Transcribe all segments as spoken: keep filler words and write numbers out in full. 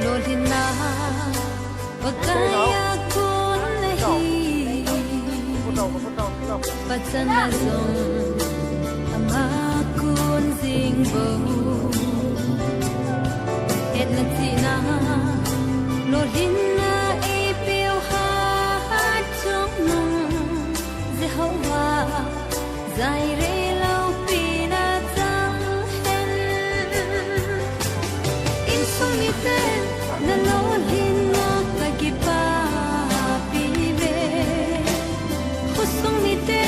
Lawhlinna, Pakai a kon ahi. Pathian a zong ama kon zing bou. Hetna chihna, lawhlinna ei peuh hat chong nung Jehovah, Jireh loupina chang hen. Insung mite na lawhlinna ka kipahpih ve. Khosung mite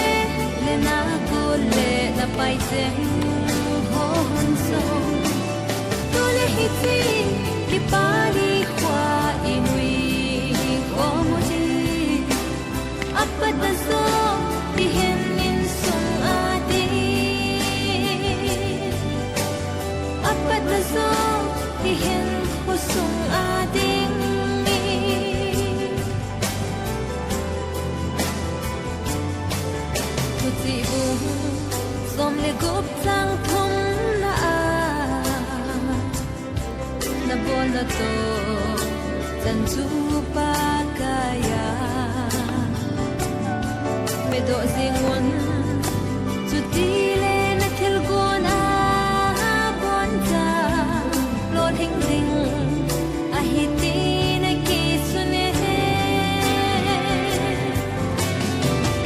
leh na gul leh na pai teng hon sawm. Tu leh hichi kipak ni khua i nui khawm uh hi. A patna zaw hi hen insung a ding. A patna zaw hi hen khosung a ding. Thuchih bung sawm leh guk chang thumna ah, na bawlna toh chan chu Pakai a medoh zing un, chutileh na thil guan a buan ta lawhling ding ahi chih na kisun e.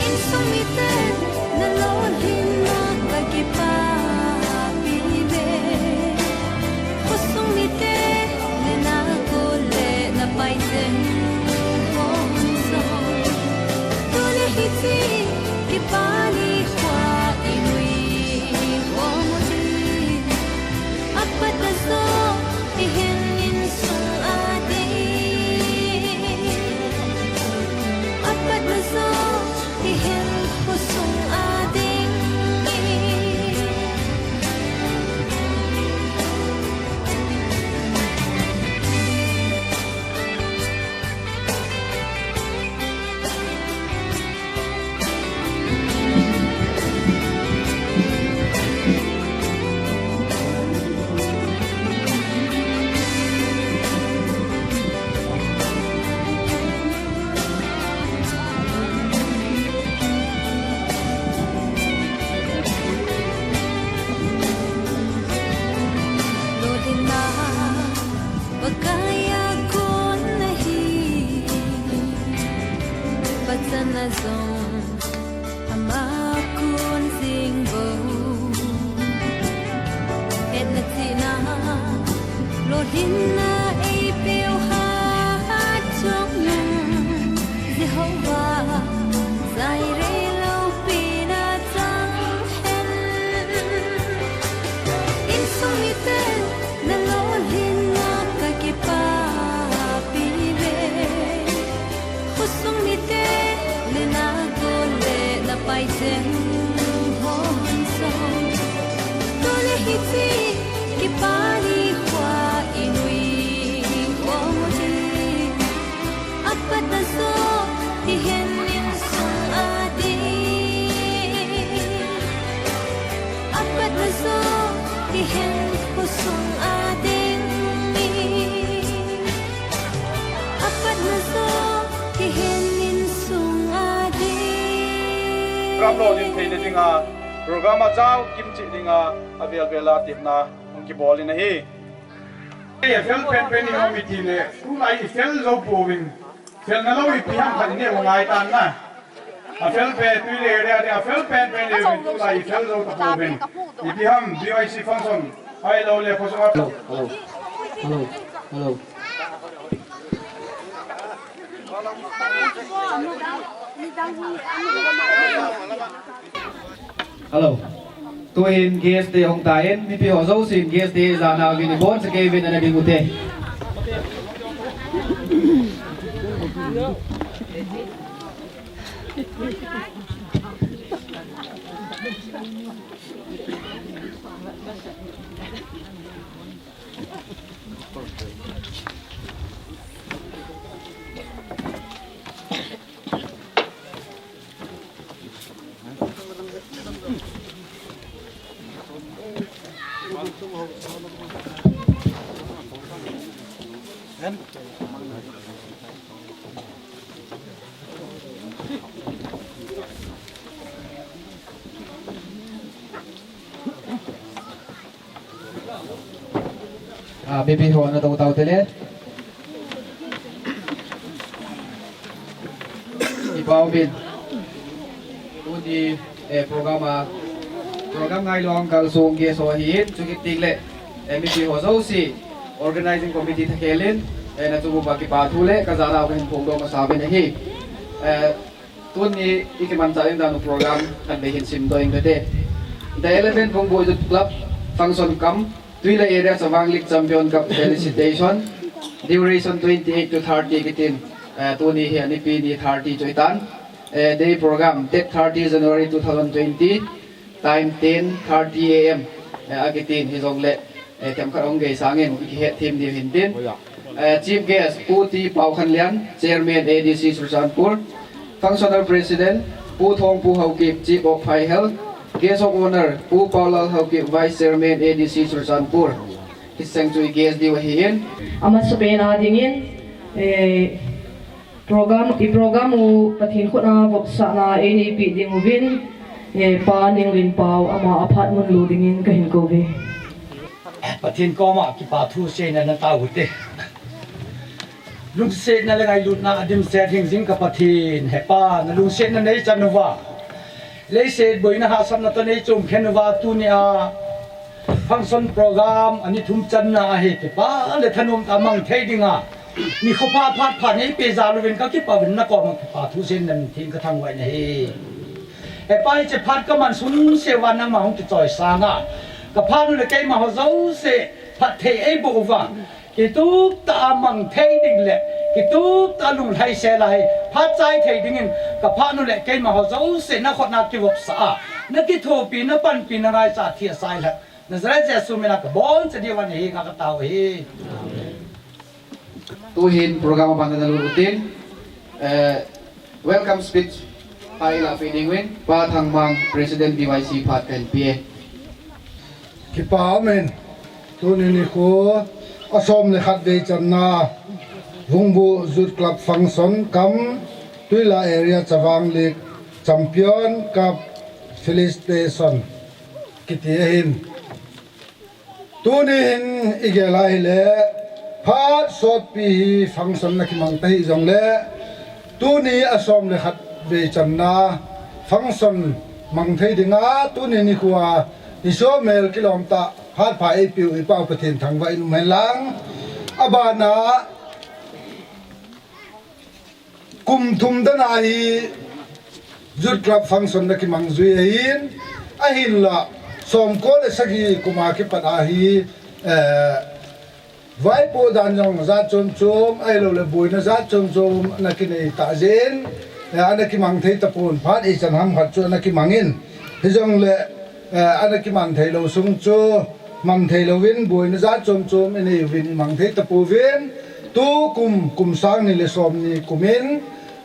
Insung mite na lawhlinna ka kipahpih ve. Khosung mite leh na gul leh na pai teng hon sawm. Tu leh hichi kipak ni khua i nui khawm uh hi. A patna zaw hi hen insung a ding. A patna zaw hi hen khosung a ding. Lawhlinna, Pakai a kon ahi. Pathian a zong ama kon zing bou. Hetna chihna, lawhlinna ei peuh hat chong nung Jehovah, Jireh loupina chang hen. Insung mite na lawhlinna ka kipahpih ve. Khosung mite leh na gul leh na pai teng hon sawm. Tu leh hichi kipak ni khua i nui khawm uh hi. A patna zaw hi hen insung a ding. A patna zaw hi hen khosung a ding. A patna zaw hi hen insung a ding. Program lawhlim theihna dinga, program a zau kim chih dinga, a vel vel a tipna hong kibawl in ahi. A fel penpen i om i chih leh, tulai i fel zou pouvin. Felna lou ipi ham khat i nei uh ngai ta na. A fel pen, tui le area ding a fel penpen i om i, tulai i fel zou ta pouvin. Ipi ham, B Y C function. Hello, hello, hello. Hello. Tuin guest te hong ta in, mipi ho zousin guest te zahna vin i bon sa kei vin ana ding ute. Ah, mipi hon na dong tau te le. I pau min. Tuni, eh, program a, program ngailou kalsung guest ho hi in, chukit tik le, eh, mipi ho zosia, organizing committee thakhelin, eh, na chung upa kipahthu le, ka zahna ka hin phongdoh masa ven ahi. Eh, Tuni i kimanchah ding dan uh program khat vei hin sim dawh ing ka te. The eleven Vungbuk Youth Club function cum Tuila Area Chavang League Champion Cup felicitation. Duration twenty-eight to thirty kitin. Eh, tuni hi a nipi ni thirty chu i tan. Eh, day program, date thirty January two thousand twenty. Time ten thirty A M, eh, a kitin hi zong le, eh, themkhat hong gei sangin i kihet thim ding hi in tin. Eh, Chief Guest, Pu T Paukhanlian, Chairman A D C Churachandpur. Functional President, Pu Thongpu Haokip, Chief of Phai Health. Guest of Honor, Pu Paulal Haokip, Vice Chairman A D C Churachandpur. Hi seng chu i guest ding uh ahi in. A masapen a dingin, eh, Program, i program uh Pathian khutna vopsahna ei neihpih ding uvin, eh, Pa Ninglinpau amah a phat mun lua dingin ka hin kou ve. Pathian kawmah kipahthu seina na tau te. Lungsiatna le ngailutna a dimset hing zing ka Pathian, he Pa, na lungsiatna nei chan uva. Leiset buaina hahsatna toh nei chawm khen uva tuni a function program a ni thum channa ahi, kipak le thanuam tah a mang thei ding a. Ni khopha phat pha nei pe za lou vin ka kipak vin na kawm a kipahthu seina min thin ka thangvah na hi. He Pa, hichi phat ka man sun se uva nangmah hong kichawisang a. Ka phat uh le keimah ho zosia phattheihna ei bawl uva. Kitup tah a mang thei ding le, kitup tah a lunglai se lai, phat chai thei dingin, ka phat uh le keimah ho zosia na khutna kivopsah a. Na kithuapi, na panpi, na ngaihsak thei a sai la. Nazareth Jesu min a ka bawlchih ding uh ahi, nga ka tau hi. Tu hin program a ban na lut utin, eh, welcome speech, Pa i la pe ding uvin, Pa Thangmang, President B Y C phat kan pia. Kipak amen. Tuni nikho, a sawm le khat vei channa, Vungbuk Youth Club function cum Tuila Area Chavang League Champion Cup felicitation kiti ahi in. Tuni hin i gel a hile, phat sawtpi hi function na kimang ta hi zong le, tuni a sawm le khat vei channa function mang thei ding a, tuni nikho a i sawm mel kilawm tah, phat pha ei pe uh i Pa Pathian thangvah in um hen lang. A ban ah, kum thum dan a hi Youth Club function na kimang zui ahi in, ahinla, sawmkua le sagih kum a kipat a hi, eh, vaipoh dan zong zat chomchom, ahilou le buaina zat chomchom na kinei ta zen, eh, ana kimang thei ta pon, phat i chan ham khat chu ana kimang in. Hi zong le, eh, ana kiman theilou sung chu, man theilou in, buaina zat chomchom i nei uvin i mang thei ta pouvin, tu kum, kum sang nih le sawmnih kum in,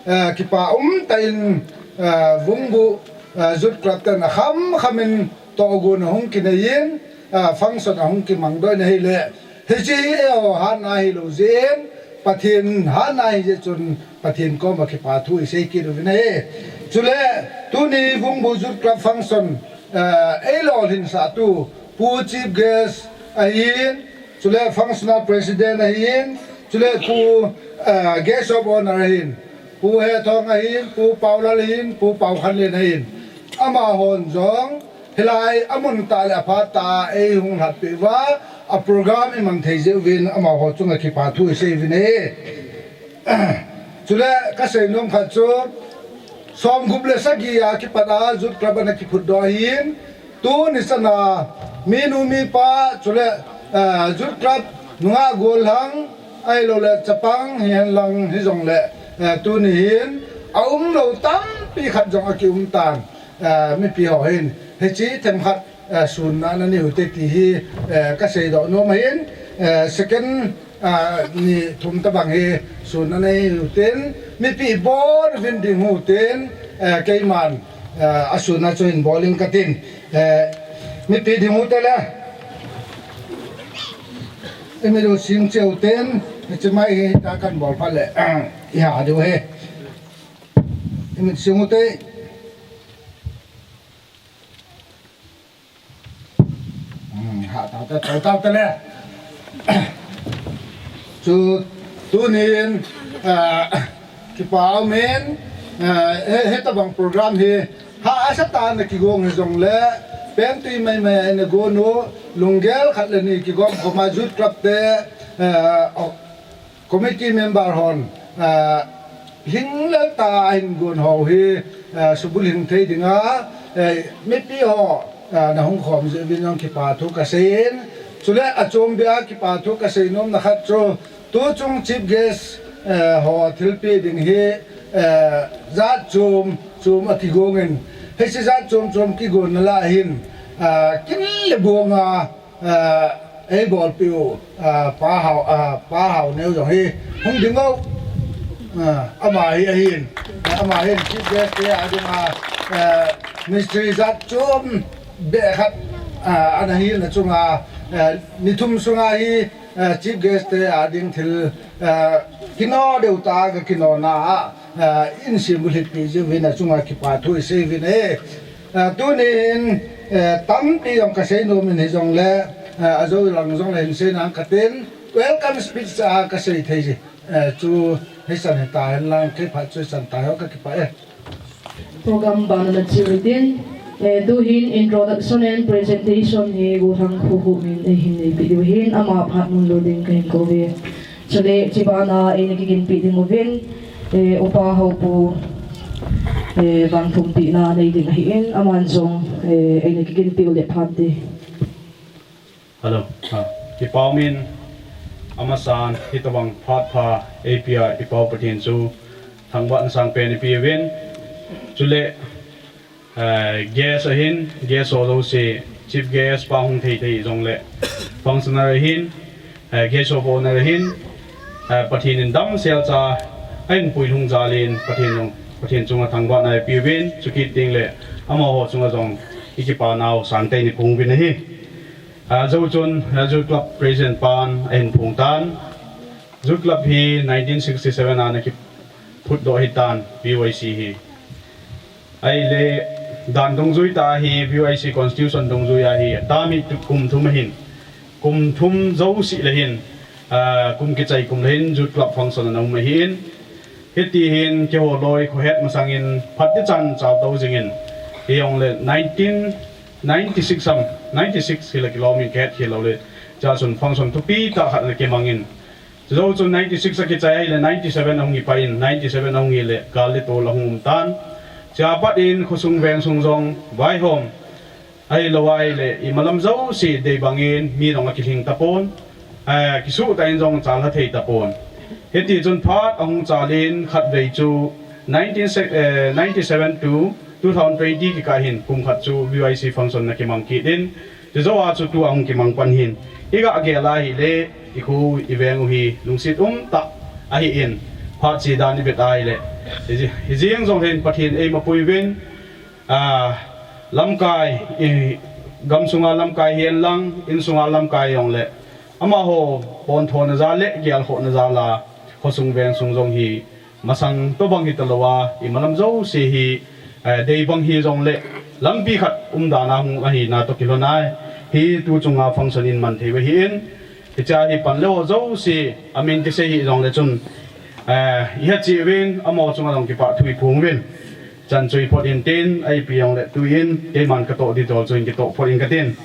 eh, kipak um tah in, eh, Vungbuk, eh, Youth Club te'n a khamkham in tohgon a hong kinei in, eh, function a hong kimang dawh in ahih leh, hichi hi ei hatna hilou zen, Pathian hatna hi zia chun, Pathian kawm a kipahthu i sei kit uvin ahi. Chule, tuni Vungbuk Youth Club function, eh, ei lawlhinsahtu, Pu Chief Guest ahi in, chule Functional President ahi in, chule Pu, eh, Guest of Honor ahi in, Pu Hethawng ahi in, Pu Paulal ahi in, Pu Paukhanlian ahi in. Amah hon zong, hilai a mun tah le a phat tah ei hong hatpih uva, a program i mang thei zia uvin amah ho chunga kipahthu i sei uvin e. Chule ka sei nuam khat chu, sawmguk le sagih a kipat a Youth Club ana kiphut dawh ahi in, tuni chan a mi nu mi pa, chule, eh, Youth Club nungak gual hang, ahilou le chapang hi hen lang hi zong le, eh, tuni hin, a umlou tampi khat zong a ki um tan. Eh, mipi ho hin, hichi themkhat, eh, sunna na nei uh te ti hi, eh, ka sei dawh nuam ahi in, eh, second, eh, nih thum tabang hi sunna na nei uh tin, mipi bawl vin ding uh tin, eh, keiman, eh, a sunna chu hin bawl ing ka tin, eh, mipi ding uh te le. Imi du sing cheu ten, chimai hi ta kan bawl pha le, ya du he. Imi sing u te. Hmm, ha, ta, ta, ta, ta, ta le. Chu, tuni'n, ah, kipak ahi, ah, he, hitabang program hi, ha, a sa ta na kigong hi zong le, pen tui mai mai a ina gong uh, lunggel khat le ni kigong khawm a Youth Club te, ah, oh, committee member hon, ah, hing lel ta a hin gong hou hi, ah, subul hing thei ding a, eh, mipi ho, ah, na hong khawm ziak un zong kipahthu ka sei in. Chule a chom bia kipahthu ka sei nuam na khat chu, tu chung chief guest, eh, ho thilpih ding hi, eh, zat chom chom a kigong in. Hichi zat chom chom kigong na lah hin, ah, kin le buang a, ah, ei bawlpih uh, ah, Pa Hau, ah, Pa Hau Neu zong hi hong ding uh. Ah, amah hi ahi in. Ah, amah hi in chief guest te a ding a, ah, mistri zat chom beh khat, ah, ana hi na chung a, ah, ni thum sung a hi, ah, chief guest te a ding thil, ah, kino deuh ta ka kino na a, ah, in sim bulhit pi ziak un a chung a kipahthu i sei un e. Ah, tuni'n, eh, tampi zong ka sei nuam in hi zong le, ah, a zo lang zong le hin sei nang ka ten, welcome speech a ka sei thei zi. Eh, chu hi san hi ta hen lang, kei phat chu hi san ta hen ka kipak e. Program ban na chiu tin, eh, tu hin introduction and presentation hi Gu Thang Khu Khu min ei hin nei pi diu hin ama phat mun lo ding ka hin ko ve. Chule chibana ei na kiginpih ding uvin, eh, Upa Hau Pu, eh, vangthumpihna nei ding ahi in, aman zong, eh, ei na kiginpih u le phat di. Hello. Ha. Kipak min, a masan, hitabang phat pha ei pia i Pau Pathian chu thangvahna sang pen i pe uvin. Chule, eh, guest a hin, guest ho zosia, chief guest pa hong thei thei zong le, functioner a hin, eh, guest of honor a hin, eh, Pathian in damsel cha, a in puilhung zal in, Pathian zong, Pathian chunga thangvahna i pe uvin, chukit ding le, amaho chunga zong, i kipahna uh sangteng in i phung uvin ahi. Ah, zo chun, ah, Youth Club President pan a hin phung tan. Youth Club hi nineteen sixty-seven a na kiphutdoh hi tan, V Y C hi. Ahihleh, dan dungzui ta hi, V Y C Constitution dungzui a hi, a tam hi tu kum thum a hin. Kum thum zosia le hin, ah, kum kichai kum le hin, Youth Club function ana um ahi in. Hiti hin, kei ho loi, khohet masang in, phat di chan chau tou zing in. Hi ong le nineteen ninety-six sam, ninety-six hi le kilawm in ka het khe lou le. Cha sun function thupi ta khat na kimang in. Chu zo chun ninety-six a kichai le ninety-seven a hong hi pai in, ninety-seven a hong hi le kal le tol a hong um tan. Chia pat in khosung veng sung zong vaihawm. Ahilou ahihleh i malam zosia deih bang in mi zong a kilhing ta pon. Eh, kisuh ta in zong chal ha thei ta pon. Hiti chun phat a hong chal in khatvei chu nineteen, eh, ninety-seven to two thousand twenty kikal hin kum khat chu V Y C function na kimang kit in. Chu zoh a chu tu a hong kimang pan hin. I gah gel ahihleh, i khu i veng uh hi lungsit um ta ahi in. Phat chi dan i vet ahihleh. Hi zi-, hi zing zong hin Pathian ei mapui uvin. Ah, lamkai, i gam sunga lamkai hi en lang, inn sunga lamkai ong le. Amaho, pon thona zal le, gial khona zal a, khosung veng sung zong hi, masang to bang hi ta lou a, i malam zosia hi, eh, deih bang hi zong le, lampi khat um dan a hong ahihna to kilawm nai, hi tu chunga function in man thei ve hi in, hi cha hi pan le ho zosia, a min kisei hi zong le chun, eh, i ha chi uvin, amaho chunga zong kipahthu i phung uvin. Chan chu i phot in tin, ei pi ong le tu in, keiman ka toh di tol chu in ki toh phot in ka tin.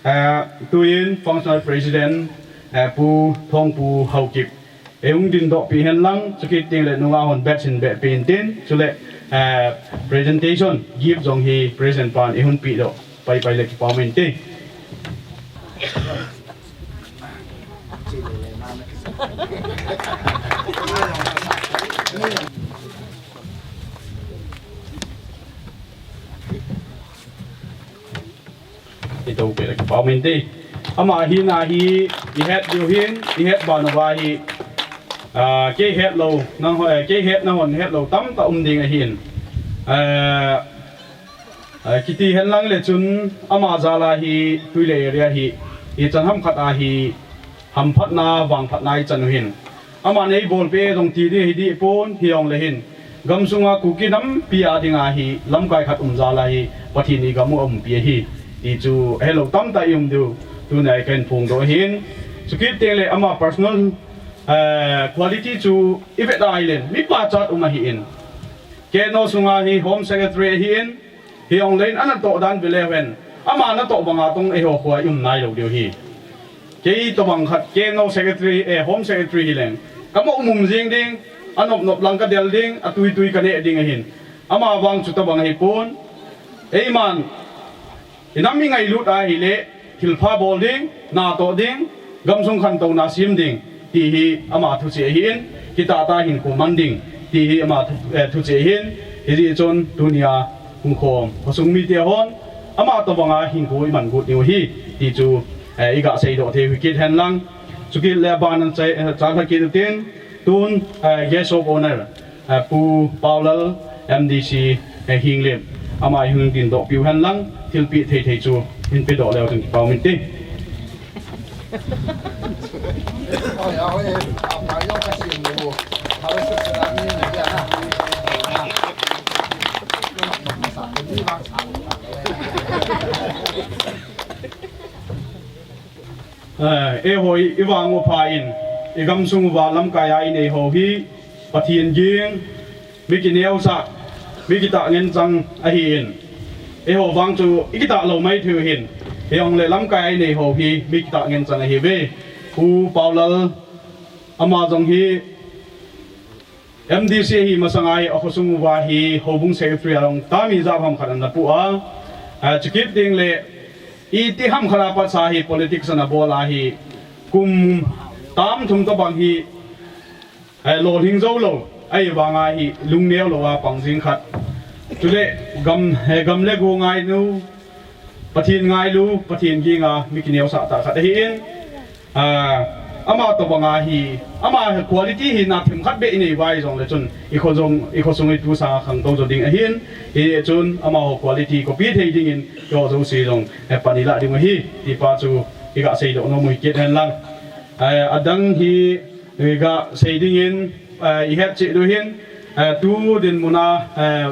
Eh, tu in, Functional President, eh, Pu Thongpu Haokip. Ei hong din doh pi hen lang, chukit ding le nunga hon bet sin bet pi in tin, chule, eh, presentation, gift zong hi present pan ei hon pi doh, pai pai le kipak min te. I to pe lak pau min te. Ama hi na hi, i het diu hin, i het ban uva hi. Ah, kei het lou, nang ho, eh, kei het nang hon het lou tampi um ding ahi in. Eh, eh, kiti hen lang le chun ama zal a hi, Tuilei area hi, i chan ham khat a hi, hamphatna, vangphatna i chan uh hin. Aman ei bawlpih zong ti di hi di pon, hi ong le hin. Gam sunga Kuki nampi a dinga hi, lamkai khat um zal a hi, Pathian i gam uh a umpi hi. Ti chu, helou tamtak i um diu, tuni a i kan phongdoh hin. Chukit teng le ama personal, eh, quality chu i vet a i len, mi pachat um ahi in. Keno sunga hi Home Secretary ahi in, hi ong le in ana toh dan vele ven. Ama na toh banga tong ei ho khua i um nailou diu hi. Kei tobang khat Keno Secretary, eh, Home Secretary hi leng. Ka mawh mum zing ding, a nopnop lang ka del ding, a tuitui ka neh ding ahin. Ama vang chu tobang hi pon. Eiman, i nam i ngailut a hi le, thilpha bawl ding, na toh ding, gamsung khantouna sim ding, ti hi ama thuchih ahi in, kitahtak hinkhua man ding, ti hi ama thu-, eh, thuchih ahi in, hi zi chun tuni a hong khawm, khosung mite hon, ama tobanga hinkhua i man gut diu hi, ti chu, eh, i gah seidoh thei uh hi kit hen lang, chukit le a ban a chai, eh, chal kha kit uh tin, tun, eh, guest of honour, eh, Pu Paulal, M D C, eh, Henglep, ama i hung dindohpih uh hen lang, thilpih theithei chu, hin pedoh le uh tun kipau min te. Eh, ei ho i vang uh pha in, i gamsung uva lamkai a i nei ho hi, Pathian ging, mi kineusah, mi kitah ngen chang ahi in. Ei ho vang chu i kitah lou mai thei uh hin. Hi ong le lamkai a i nei ho hi, mi kitah ngen chang ahi ve. Pu Paulal, ama zong hi, M D C hi masanga hi a khosung uva hi houbung secretary a long tami zah ham khat ana pu a. A, chukit ding le i ti ham khat a pat sa hi politics ana bawl a hi kum tam thum tobang hi, eh, lawhing zou lou. Ahihvang a hi lungneu lou a pang zing khat. Chule gam, eh, gam le go ngai nu, Pathian ngailu, Pathian ging a mi kineusah tak khat ahi in. Ah, ama tobang a hi, ama quality hi na themkhat beh i nei vai zong le chun, i khosung, i khosung i tu sa khangtou zaw ding ahi in. Hi chun ama ho quality copy thei ding in, kei ho zosia zong, eh, pan i lah ding ahi. Ti pa chu, i gah seidoh nuam uh hi kit hen lang. Eh, a dang hi, i gah sei ding in, eh, i het chih uh hin, eh, tu dinmun a, eh,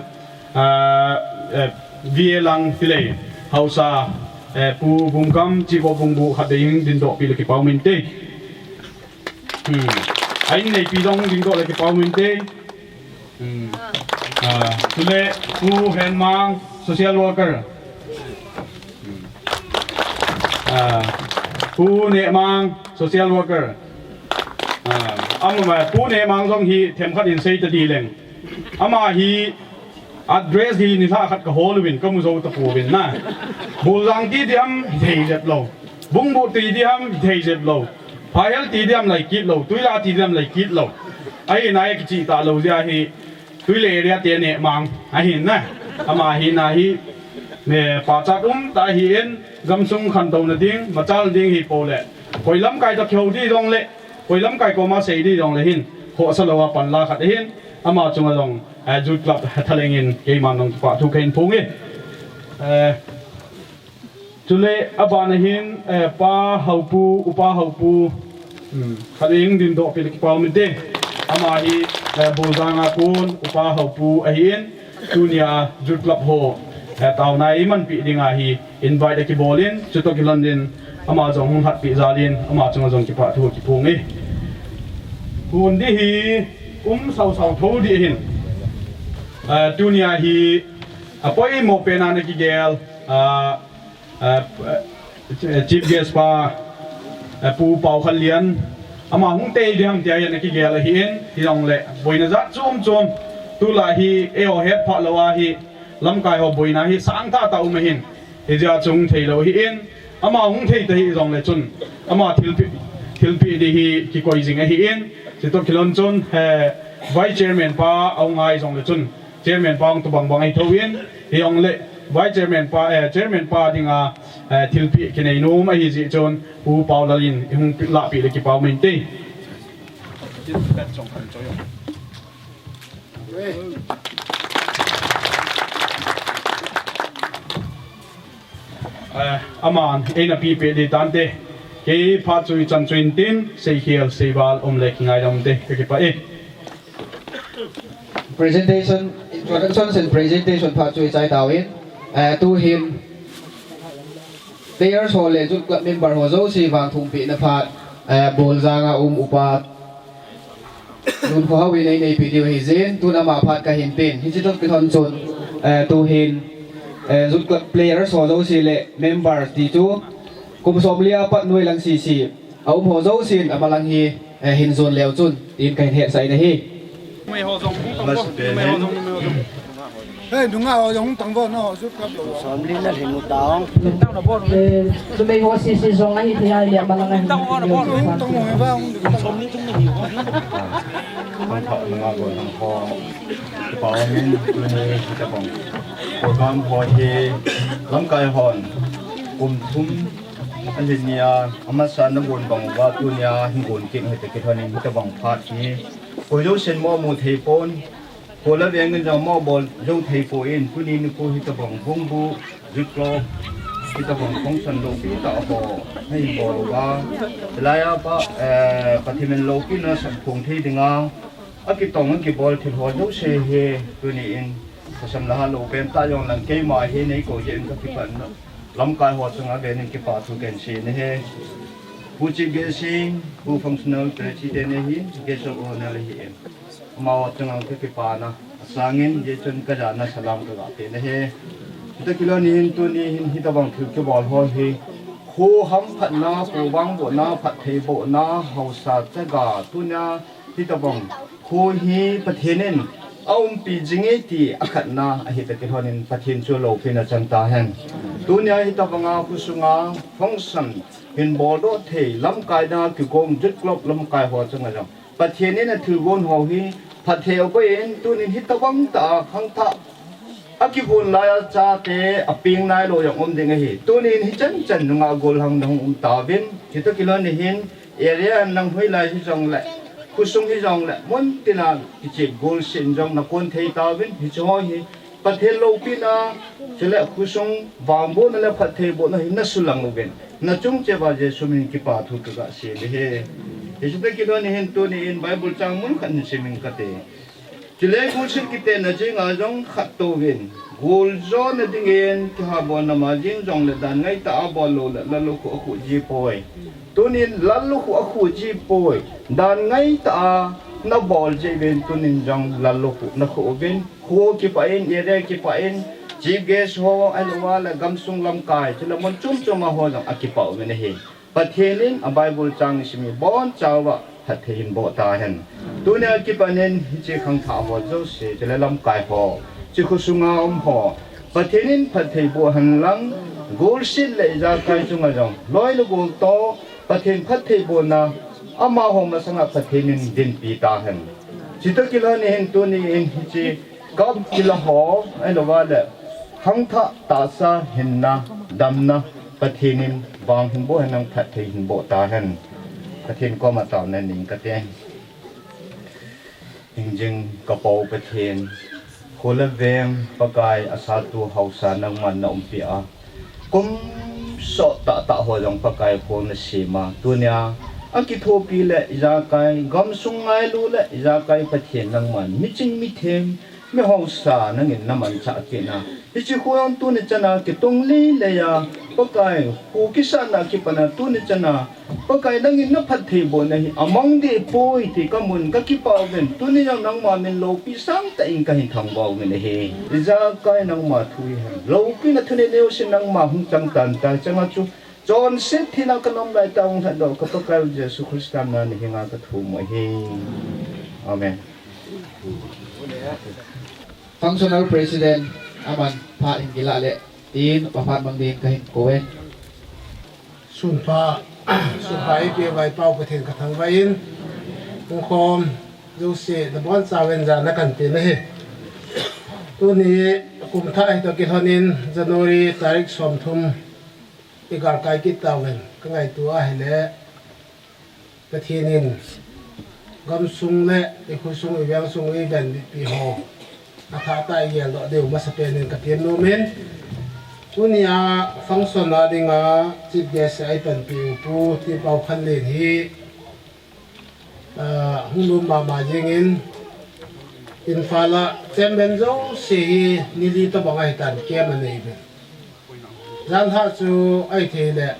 eh, eh, V A lang ti lei, hausa, eh, Pu Bungkam, Chief of Bungbu, khat vei hing dindohpih le kipau min te. Hmm. A inn neipi zong dingdoh le kipau min te. Hmm. Ah, chule Pu Henmang, social worker. Hmm. Ah, Pu Nehmang, social worker. Ah, ama, Pu Nehmang zong hi themkhat in sei ta di leng. Ama hi address hi ni hla khat ka hawl uvin ka mu zou ta pouvin na. Bulzang ti diam hi thei zep lou. Bungbu ti diam hi thei zep lou. Phaihel ti diam lai kit lou. Tuila ti diam lai kit lou. Ahi nai kichi ta lou zia hi. Tuile area te Nehmang ahi na. Ama hi na hi, ne pachat um ta hi in, gamsung khantouna ding, machal ding hi po le. Koi lamkai ta kheu di zong le, koi lamkai koma sei di zong le hin, khosa lou a panla khat hin, ama chunga zong, eh, Youth Club thaleng in, keiman zong kipahthu ka hin phong e. Eh, Chule a ban a hin, eh, Pa Haupu, Upa Haupu, hmm, khat vei hing dindohpih le kipau min te. Ama hi, eh, Bulzang a kon, Upa Haupu ahi in, tuni a Youth Club ho, eh, tauna i manpih ding a hi, invite a kibawl in, chu toh kilawm in, ama zong hong hatpih zal in, ama chunga zong kipahthu kiphong e. Hun di hi, um sausau thou di hin. Eh, tuni a hi, a poimoh pen a na kigel, ah, eh, eh, Chief Guest pa, eh, Pu Pau Khan Lian, ama hong tei diam tia hian a kigel ahi in, hi zong le, buaina zat chomchom, tulai hi, ei ho het phah lou a hi, lamkai ho buaina hi, sang tata um ahin, hi zia chung thei lou hi in, ama hong thei ta hi zong le chun, ama thilpih, thilpih di hi kikoi zing ahi in, chu toh kilawm chun, eh, Vice Chairman pa a hong ngai zong le chun, Chairman pa hong tu bangbang ahi thou in, hi hong le, Vice Chairman pa, eh, Chairman pa dinga, eh, thilpih kinei nuam ahi zi chun, Pu Pau Lal in, i hong pi-, lahpih le kipau min te. Eh, aman, ei na pi pe di tante. Kei phat chu i chan chu intin, seikhial seival om leh kingaidam te ka kipah e. Presentation, introduction and presentation phat chu i chai ta uh in, eh, tuhin players ho leh youth club member ho zosia vang thumpihna phat, eh, Bawlzang a um upa Lun Kho Hau in ei neipih ding uh hi zen, tun ama phat ka hin pen. Hichi toh kilhon chun, eh, tuhin, eh, youth club players ho zosia leh members ti chu kum sawmli apat nuai lang sisi a um ho zosia'n a malang hi, eh, hin zon leu chun, tin ka hin hetsah in ahi. Hey, nunga ho zong tang vo, no, zut kap lo. Sawmli na hin mu ta ong. Eh, numei ho sisi zong ahi thei a, leh a malang ahi. Hong tang vo, hong tang vo. Nunga ho zong ho. Pau min, tuni hitabang program ho hi lamkai hon kum thum a lin nia, a masa na gon bang uva tunia hin gon kik hita kilhon in hitabang phat hi. Koi zosia'n maw mu thei pon, kho leh veng in zong maw bawl zou thei pon, tuni nikho hitabang bungbu, ziklo, hitabang function loupi tah ho, hei bawl uva. Laiya pa, eh, Pathian min loupina sang phong thei dinga, a kitong a kibawl thil ho zosia hi, tuni in, ka sam la ha lou pen ta zong lang keimah hi nei kou ziak in ka kipan na. Lamkai ho chunga ven in kipahthu ken sin ahi. Pu Chief Guest in, Pu Functional President in, Guest of Honour hi in. Amau chunga ka kipahna a sangin, zia chun ka zana salam ka ga pen ahi. Hita kilhon in tuni hin hitabang thil kibawl ho hi. Kho hamphatna, kho vangbohna, phattheibohna, hausa chaga, tunia hitabang kho hi Pathian in a umpi zing e ti a khatna ahi ta kilhon in Pathian chu loupina chang ta hen. Tunia hitabanga kho sunga function hin bawl doh thei lamkai dang a kigong youth club lamkai ho chunga zong Pathian in a thil gon ho hi phatthei a koih in tunin hitabang tah a khangthah a kihun laia chate a ping nailou zong om ding ahi. Tunin hichan chan nunga gollhang na hong um ta uvin, hita kilhon in hin area nang hoih lai hi zong leh, kho sung hi zong leh, mun tina kichik gol sin zong na kon thei ta uvin, hichi ho hi Pathian loupina, chuleh kho sung vangbohna leh phattheibohna hi na sulang uvin, na chung cheuva Jesu min kipahthu ka ga sim hi. Hichi ta kilhon in hin tuni in Bible chang mun khat in sim ing ka te. Chuleh golsit kitenna zing a zong khat tou vin, golzawhna dingin kihabawlna ma zing zong leh dan ngai tah a bawl lou leh lallukhuh a khuh zi poi. Tunin lallukhuh a khuh zi poi. Dan ngai tah a na bawl ziak uvin tunin zong lallukhuh na khuh uvin. Kho kipah in, area kipah in, Chief Guest ho, ahilou a leh gamsung lamkai, chuleh mun chomchom a ho zong a kipah uvin ahi. Pathian in a Bible chang i sim i bawn chauva phatthei hin boh ta hen. Tunia kipanin hichi khangthah ho zosia, chuleh lamkai ho, chi kho sunga om ho, Pathian in phatthei boh hen lang, golsit leh ijakai chunga zong, loi leh gol toh, Pathian phattheibohna, amau masanga Pathian in dinpi ta hen. Chita kilhon in hin tuni in hichi cup kila ho, ahilou a leh khangthah tahsa hinna, damna, Pathian in vang hin boh hen lang phatthei hin boh ta hen. Pathian koma tauna nei ing ka te. Hingjing ka Pau Pathian, kho leh veng Pakai a satu hausa nangman na umpih a. Kum sawt tahtah ho zong Pakai kho na sim a. Tunia, a kithuahpih leh ijakai, gamsung ngailu leh ijakai Pathian nangman, miching mithem, mi hausa nangin na manchah kei na. Hichi kho zong tuni chana kitung lilei a, Pakai, kho kisatna kipana tuni chana, Pakai nangin na phattheibohna hi a mang deh poi ti ka mu in ka kipah uvin, tuni zong nangma min loupih sangtah in ka hin thangvah uvin ahi. Ijakai nangma thu hi hen. Loupihna thuneihneih sin nangma hong chang tan ta chang a chu. Chonset thina ka om lai tah hong lhatdoh ka Pakai Jesu Khrista min a na hing a ka thum ahi. Amen. Functional President aman phat hin kilah leh tin, pa phat mang ding ka hin kou e. Sunpha, sunpha i pe vai pau Pathian ka thangvah in, hong khawm zosia na bawn chauin zan na kan pe na hi. Tuni kum thah hi toh kilhon in January tarik sawmthum i galkai kit ta ven ka ngaihtuah a hileh Pathian in gamsung leh i khosung i vengsung i venbitpih ho a thah tah i geldoh deuh masa pen in ka pian nuam in. Tuni a function a ding a chief guest a i panpih uh Pu Tipau Khanlen hi, ah, hong lum mahmah zingin, Imphal a chairman zosia hi ni li tobang a hitan camp a nei ven. Zan hah chu ahih theih leh,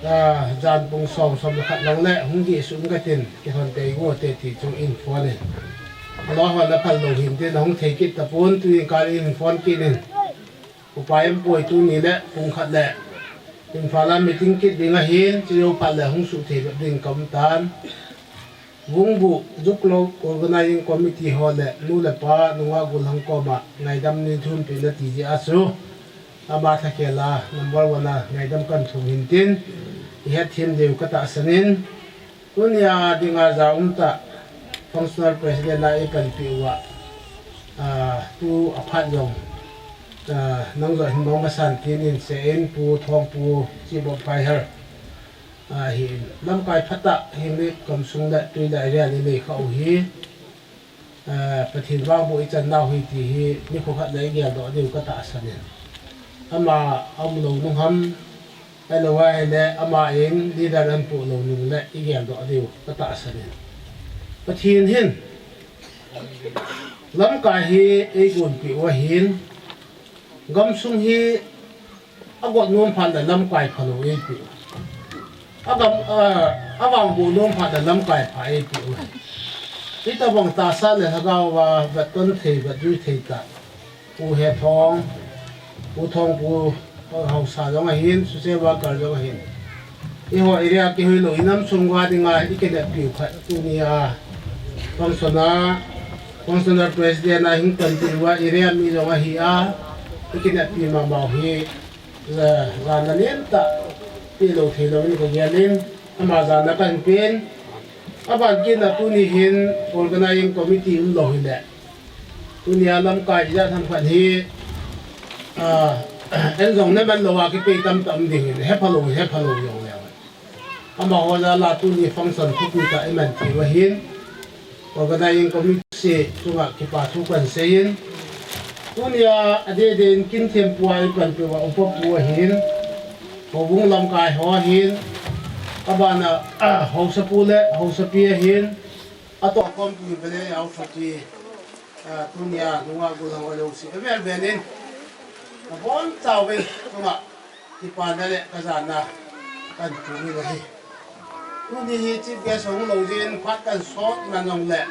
ah, zan pung sawm, sawm leh khat lang leh hong dih suk ka tin, kihon tei gua te ti chu in phone in. A lo hon a phal lou hi'n tin, hong thei kit ta pon, tu in kal in phone kit in. Upa in poi, tuni leh pung khat leh Imphal a meeting kit ding ahi'n, chi lou phat leh hong suk thei bep ding ka um ta'n. Vungbuh Zuk Lo Organizing Committee ho leh nu leh pa, nungak gollhang kawm a ngaidam nei thum pi na ti ziak a chu, ama thakhel a number one a ngaidam kan thum hi'n tin, i hetthiam deuh ka tahsan in. Tuni a ding a za um ta, functional president a i panpih ua, ah, tu a phat zong, ah, nang zong hin mong masan tin in se in, Pu Thawngpu, Chief of Fire, ah, hi in. Lamkai phat a hi mi kamsung leh tui leh rian i nei kha uh hi. Eh, Pathian vang bou i chan nau hi ti hi, ni khat leh i geldoh deuh ka tahsan in. Ama a om lou nung ham, ahilou a leh ama in leader an puh lou nung leh i geldoh deuh ka tahsan in. Pathian hin lamkai hi ei gonpih ua hi'n, gamsung hi a gawt nuam phat leh lamkai pha lou ei pih uh. A gam, a, a vang bou nuam phat leh lamkai pha ei pih uh. Hi tabang tahsa leh lhagao a vat ton thei, vat zui thei ta. Pu He Thawng, Pu Thawngpu, Hausa zong ahi'n, social worker zong ahi'n. I ho area kihuih lou, i nam sung ua ding a i kinepih uh khat tuni a function a, functional president a hing tan ti ua area mi zong ahi a, i kinepih mahmah uh hi, za, zan a lian ta, pi lou thei lou in ka gel in, ama zan a kan pen, a ban kit na tuni hin organizing committee um lou hi leh. Tuni a lamkai i zat ham khat hi, ah, en zong na man lou a kipei tam tam ding hi, he pha lou, he pha lou zong leh. Ama ho zah la tuni function thupi ta i man thei ua hi'n. Organizing committee chungah kipahthu kan sei in. Tuni a a dede in kin thiam pua i panpih ua upa pu ahi'n. Houbung lamkai ho ahi'n. A ban a, ah, housapu leh housapi ahi'n. A toh khawmpi vele a upa pi, ah, tuni a nungak gollhang a lo si. A vel vel in. A bon chau ve tungah. Kipahna leh ka zan a kan tung in ahi. Tuni hi chief guest hong lou zin phat kan sawt man zong leh.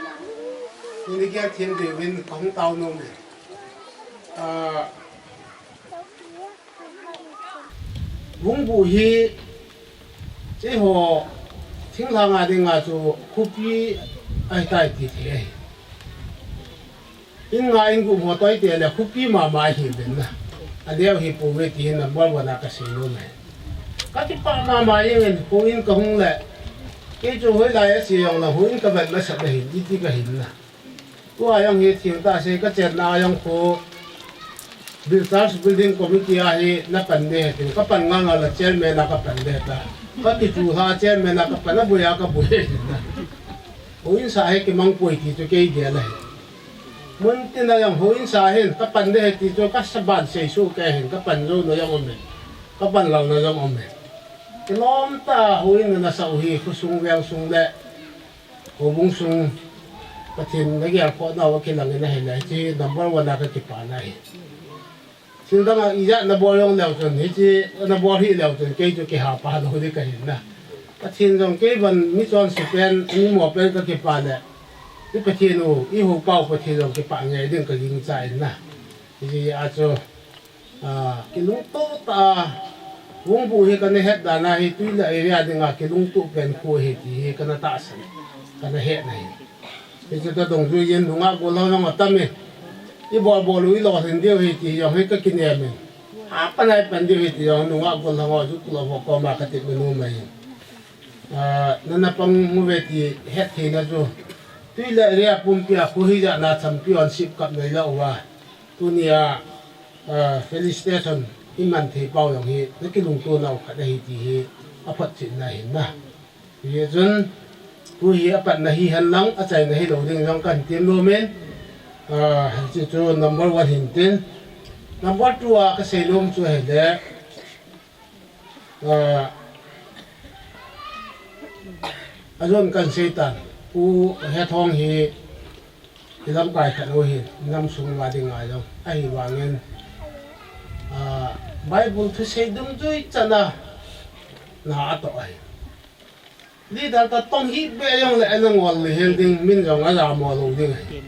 Tuni gel thiam deuh in ka hong tau nuam in. Ah, Vungbuh hi, chi ho, thinglhang a ding a chu khupi ahi tai ti thei ahi. Inn nga inn guk ho toi te leh khupi mahmah hi ven na. A leh hi pu ve ti hi number one a ka sei nuam e. Ka kipah mahmah ing in pu in ka hung leh. Kei chu hoih lai a si zong leh hu in ka vet masa na hi, i ti ka hi na. Tua zong hi thil ta se ka chenna zong khu. Bill Charles Building Committee a hi na pan de hi tin ka pan ngal ngal a chairman a ka pan de ta. Ka ti chu ha chairman a ka pan a bui a ka bui hi na. Hu in sa hi kimang pui ti chu kei gel a hi. Mun tin a zong hu in sa hin ka pan de hi ti chu ka sa ban sei su ke hin ka pan zo na zong om e. Ka pan lou na zong om e. Kilawm ta hu in na sa u hi khosung veng sung leh. Houbung sung Pathian na gel khawh na ua kilang in ahi leh, chi number one a ka kipahna hi. Thil dang a i zat na bawl zong leh chun, hi chi na bawl hi leh chun, kei chu kihapa lou di ka hi na. Pathian zong kei ban mi chon si pen, mi maw pen ka kipah leh. I Pathian uh, i hu pau Pathian zong kipah ngei ding ka gingcha in na. Hi a chu. Ah, kilungto ta a, Vungbuh hi ka na het dan a hi tui leh area ding a kilungto pen khu hi ti hi ka na tahsan, ka na hetna hi. Hi chu ta dong zui in nungak gollhang zong a tam in. I bawl bawl uh i lawh hen deuh hi ti zong hi ka kinem in. A pan a i pan deuh hi ti zong nungak gollhang aw zuk lou vok kawm a ka tip na nu mai in. Ah, na na pang mu ve ti het theihna chu. Tui leh area pumpi a khu hi zah na championship cup nei lou ua. Tuni a, ah, felicitation i man thei pau zong hi, na kilungtuana uh khat ahi ti hi, a phot chihna hi na. Hi chun, tu hi a patna hi hen lang, a chaina hi lou ding zong kan tim lou men. Ah, chi chu number one hin tin. Number two a ka sei lawm chu ahi leh, ah, a zon kan sei tan, Pu Hethawng hi i lamkai khat uh hi, nam sung a ding a zong. Ahihvangin, ah, Bible thusei dungzui chan a na a toh ahi. Leader ka tong hi be zong leh ana ngol lehel ding, min zong a za maw lou ding ahi.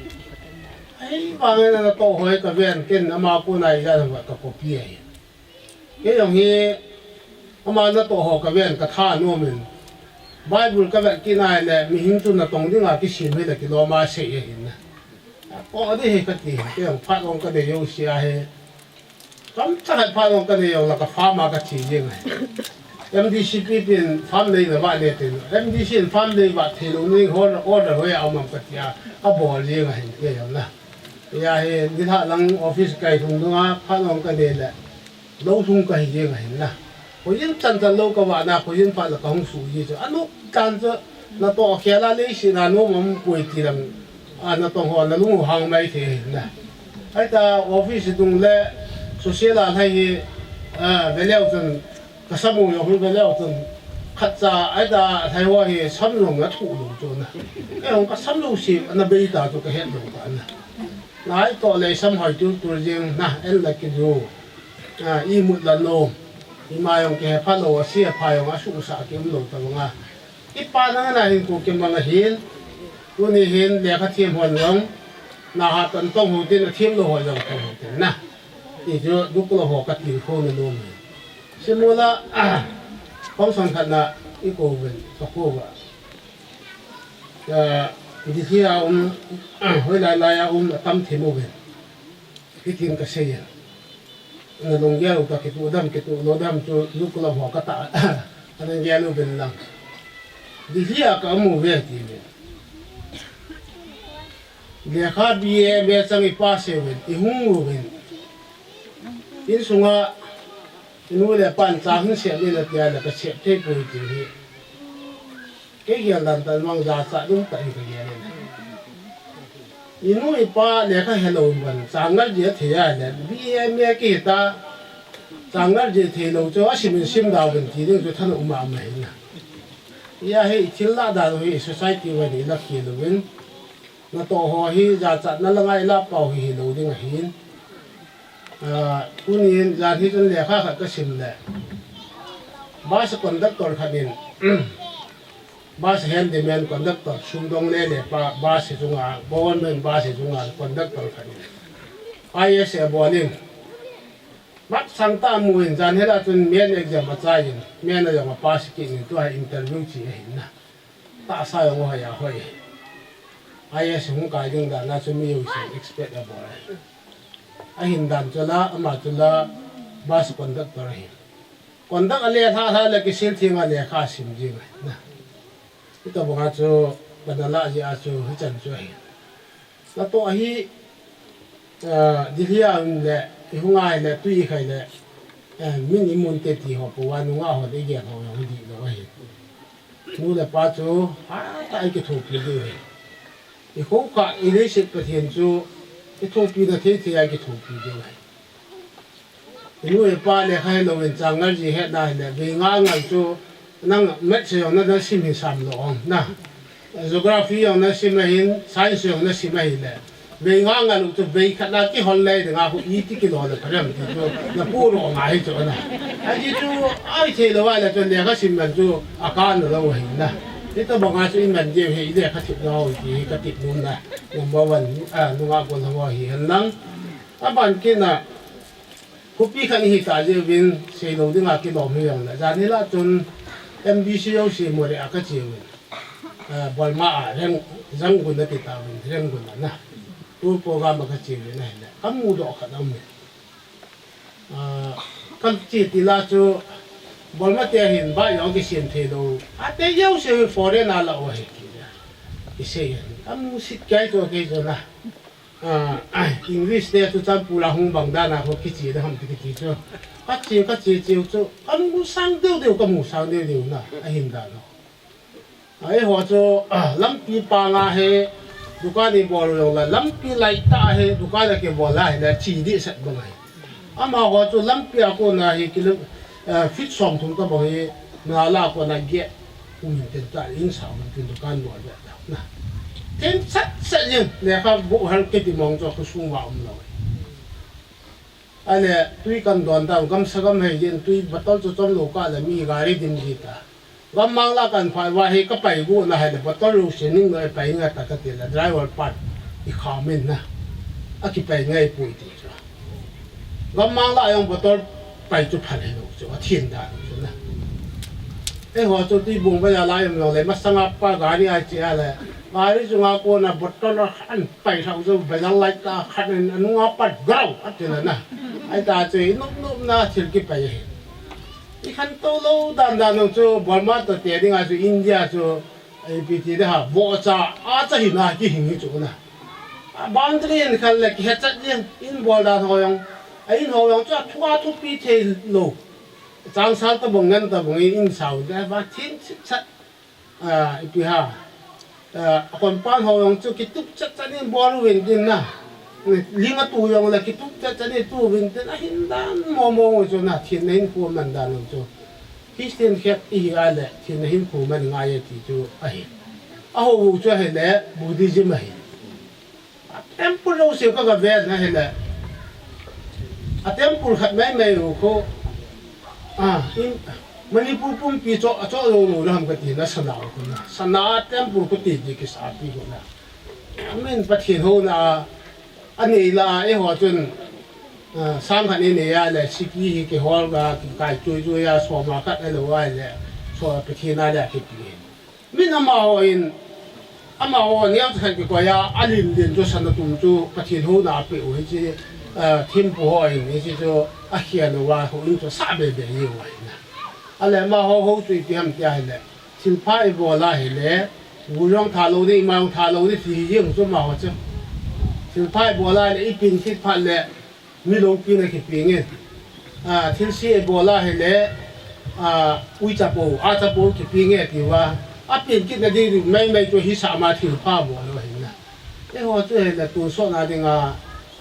Ahihvangin ana toh hoih ka ven, ken ama kon a i zan ka copy ahi. Kei zong hi ama na toh hoih ka ven ka tha nuam in. Bible ka vet kik nai leh mihing chu na tong ding a kisim hi leh kilawm a sei ahi na. Toh ding hi ka ti, kei zong phat zong ka nei uh sia hi. Kam chak khat phat zong ka nei uh leh ka farm a ka chi zing ahi. M D C pi pen farm nei na va ne tin. M D C in farm nei va thei lou ning hon order hoih a om am ka ti a, ka bawl zing ahi kei zong na. Huai hi, nilhah lang office kai thung ding a, phat zong ka nei leh lou thung ka hi zing ahi na. Koi in chan chan lou ka vah na, koi in phat leh ka hong su hi chu. A nuam dan chu, na toh khel a lei si na nuam om poi ti lam, a na tong hoih na lung hang mai thei ahi na. Huai ta office tung leh social a lhai hi, a, ve leu chun, ka sam uh zong hi ve leu chun, khat cha huai ta lhai hoih hi sam zong na thuh lou chu na. Kei zong ka sam lou si, ana bei ta chu ka het lou ta na. Nai toh leh sam hoih tul tul zing na, en leh ki zu. A, i mut leh no. I mai zong ki he pha lou, a si a pha zong a su sa ki um lou ta bang a. I pa nang na hin ku ki mang a hin. Tuni hin lekha thiam hon zong. Na ha tan tong hu tin a thiam lou hoih zong tong hu tin na. I chu duk lou hoih ka til kho na lom hi. Simula, ah, kong sang khat na i ko ven, ka ko va. Ah, di hi a um, ah, hoih lai lai a um, a tam thim uh ven. Hitin ka sei a. Na lunggel uh ka kitu dam, kitu lou dam chu luk lou hoih ka ta. Ka lunggel uh ben lang. Di hi a ka mu ve ti ve. Lekha B A M A chang i pass ve, i hung uh ve. Insunga, i nu leh pa'n cha hun siam in a tia leh ka siam thei poi ti hi. Kei hial dan tan mang za cha dum ta in ka hial in. I nu i pa lekha helou ban, changal zia thei a leh, B A M A ki ta, changal zia thei lou chu, a sim in sim dau ban ti ding chu than um mahmah hi na. Huai hi thil lah dan hi society ua ni la ki lou in. Na toh hoih hi, za cha na la ngai la pau hi hi lou ding ahi. Ah, tuni in zan hi chun lekha khat ka sim leh. Bus conductor khat in, bus handyman conductor, sum dong leh leh pa, bus hi chunga, government bus hi chunga conductor khat in. I A S a bawl in. Mak sang ta mu in zan hi la chun main exam a chai in, main a zong a pass kik in tua interview chi ahi na. Tahsa zong hoih a hoih. I A S hung kai ding dan a chu mi u sin expect a bawl. A hin dan chu la, ama chu la bus conductor ahi. Conduct a leh hla hla leh kisil thing a lekha sim zing ahi na. Hi ta bang a chu, bana la zia chu, hi chan chu ahi. Na toh hi, ah, Delhi a um leh, i hung a leh, tui i khai leh, eh, min i mun te ti hoih pua, nungak hoih i gen hoih hong di lou ahi. Nu leh pa chu, ha, ta i kithupi di hi. I khou kha, i leiset Pathian chu, i thupi na thei thei a i kithupi di hi. I nu i pa lekha helou in changal zia het na hi leh, vei nga ngal chu, nang maths zong na, na sim hi sam lou ong na. Geography zong na sim ahin, science zong na sim ahi leh. Vei nga ngal uh chu vei khat na kihol lei ding a hu i ti kilou leh pariam ti chu, na pu ro nga hi chu na. A di chu, ai thei lou a leh chu lekha sim man chu, a ka na lou hi na. Hi ta bang a chu i man di hi, i lekha thip lou hi ti hi ka tip nuam na. Number one, ah, nungak gol hong hi hen lang. A ban kei na, Khopi khat i hi ta ziak in, sei lou ding a kilawm hi zong leh. Zan hi la chun M D C O si mu leh a ka chi uh in. Eh, Burma a, Reng-, Rangoon a ti ta uh in, Rangoon a na. Tour program a ka chi uh in ahi leh. Ka mu doh khat a um in. Ah, ka chi ti la chu, Burma te hin bike zong kisiam thei lou. A te zong si foreign a la uh hi ki. Kisei in. Ka mu sit kei chu kei chu na. Ah, English te chu Chanpur a hung bang dan a kho kichi da ham ti kiti chu. Ka chi, ka chi, chi chu. Ka mu sang deuh deuh, ka mu sang deuh deuh na. A hin dan a. Ai ho chu, ah, lampi pang a hi, dukan i bawl lou la, lampi lai ta hi, dukan a kibawl lai la, chi di sat bang ahi. Amau chu lampi a kona hi kilo, eh, feet sawmthum tabang hi, na la kona gate, kum in ten ta, in sa man tin dukan lo ve ta na. Ten sat sat yin, lekhabu hal ke ti mong chu khosung va um lou. Ahih leh tui kan don ta, gamsa gam hei yin, tui bottle chu chom lou ka leh mi gari dim di ta. Gammang la kan phai ua hi ka pai gu na hi leh bottle lu sining lo pai nga ta ka ti leh driver part i kha min na. A ki pai ngai pui ti chu. Gammang la jong bottle pai chu phan hi lou chu a thin dan chu na. Eiho chu tui bung ba ya lai um lou leh masanga pa gari a chi a leh. Gari chunga kona bottle a khan pai thau chu ba ya lai ta khan in a nunga pat grau a ti leh na. Ai ta chu i nup nup na thil ki pai hi. I khantou lou dandan nung chu Burma toh te ding a chu India chu A P T de ha, bo cha, a cha hi na ki hing hi chu na. A boundary in khan leh ki het chat yin, in bawl dan ho jong, a in ho jong chu a thu a thupi thei lou. Chang sal tabang ngan tabang in, in sau de va thin chit chat. A, ipi ha. A, a kon pan ho jong chu ki tup chat chat in bawl uvin tin na. Ling a tu jong leh ki tup chat chat in tu uvin tin a hin dan mo mo chu na thin na in pu man dan chu. Christian khat i hi a leh thin na hin pu man ngai e ti chu a hi. A ho chu a hi leh Buddhism a hi. A temple lo se ka ga ve na hi leh. A temple khat mai mai u ko. A, in Manipur pumpi chu a chu lo lo ram ka ti na sana ko na. Sana temple ko ti di ki sa pi ko na. Amen Pathian ho na a nei la e ho chun. A, sang khat i nei a leh, siki hi ki hol ga, ki kai chui chui a, sawma khat a lo a leh, so Pathian a leh ki pi. Min amau in, amau neo khat ki koya, a lin lin chu sana tum chu, Pathian ho na pe u hi chi, a, thim pu ho in, hi chi chu, a hian ua ho in chu sa be be i ua na. A leh amau ho chu i pi ham ti a leh, thilpha i bawl a hi leh, bu jong tha lou di, ma jong tha lou di, ti hi jeng chu amau chu. Thilpha i bawl a leh, i pin thilpha leh, mi lou pi na ki pi nge. A, thil si i bawl a hi leh, a, ui cha po, a cha po ki pi nge ti ua. A pin kit na di mai mai chu hi sa ma thilpha bawl lo hi na. Eiho chu hi leh tu so na ding a,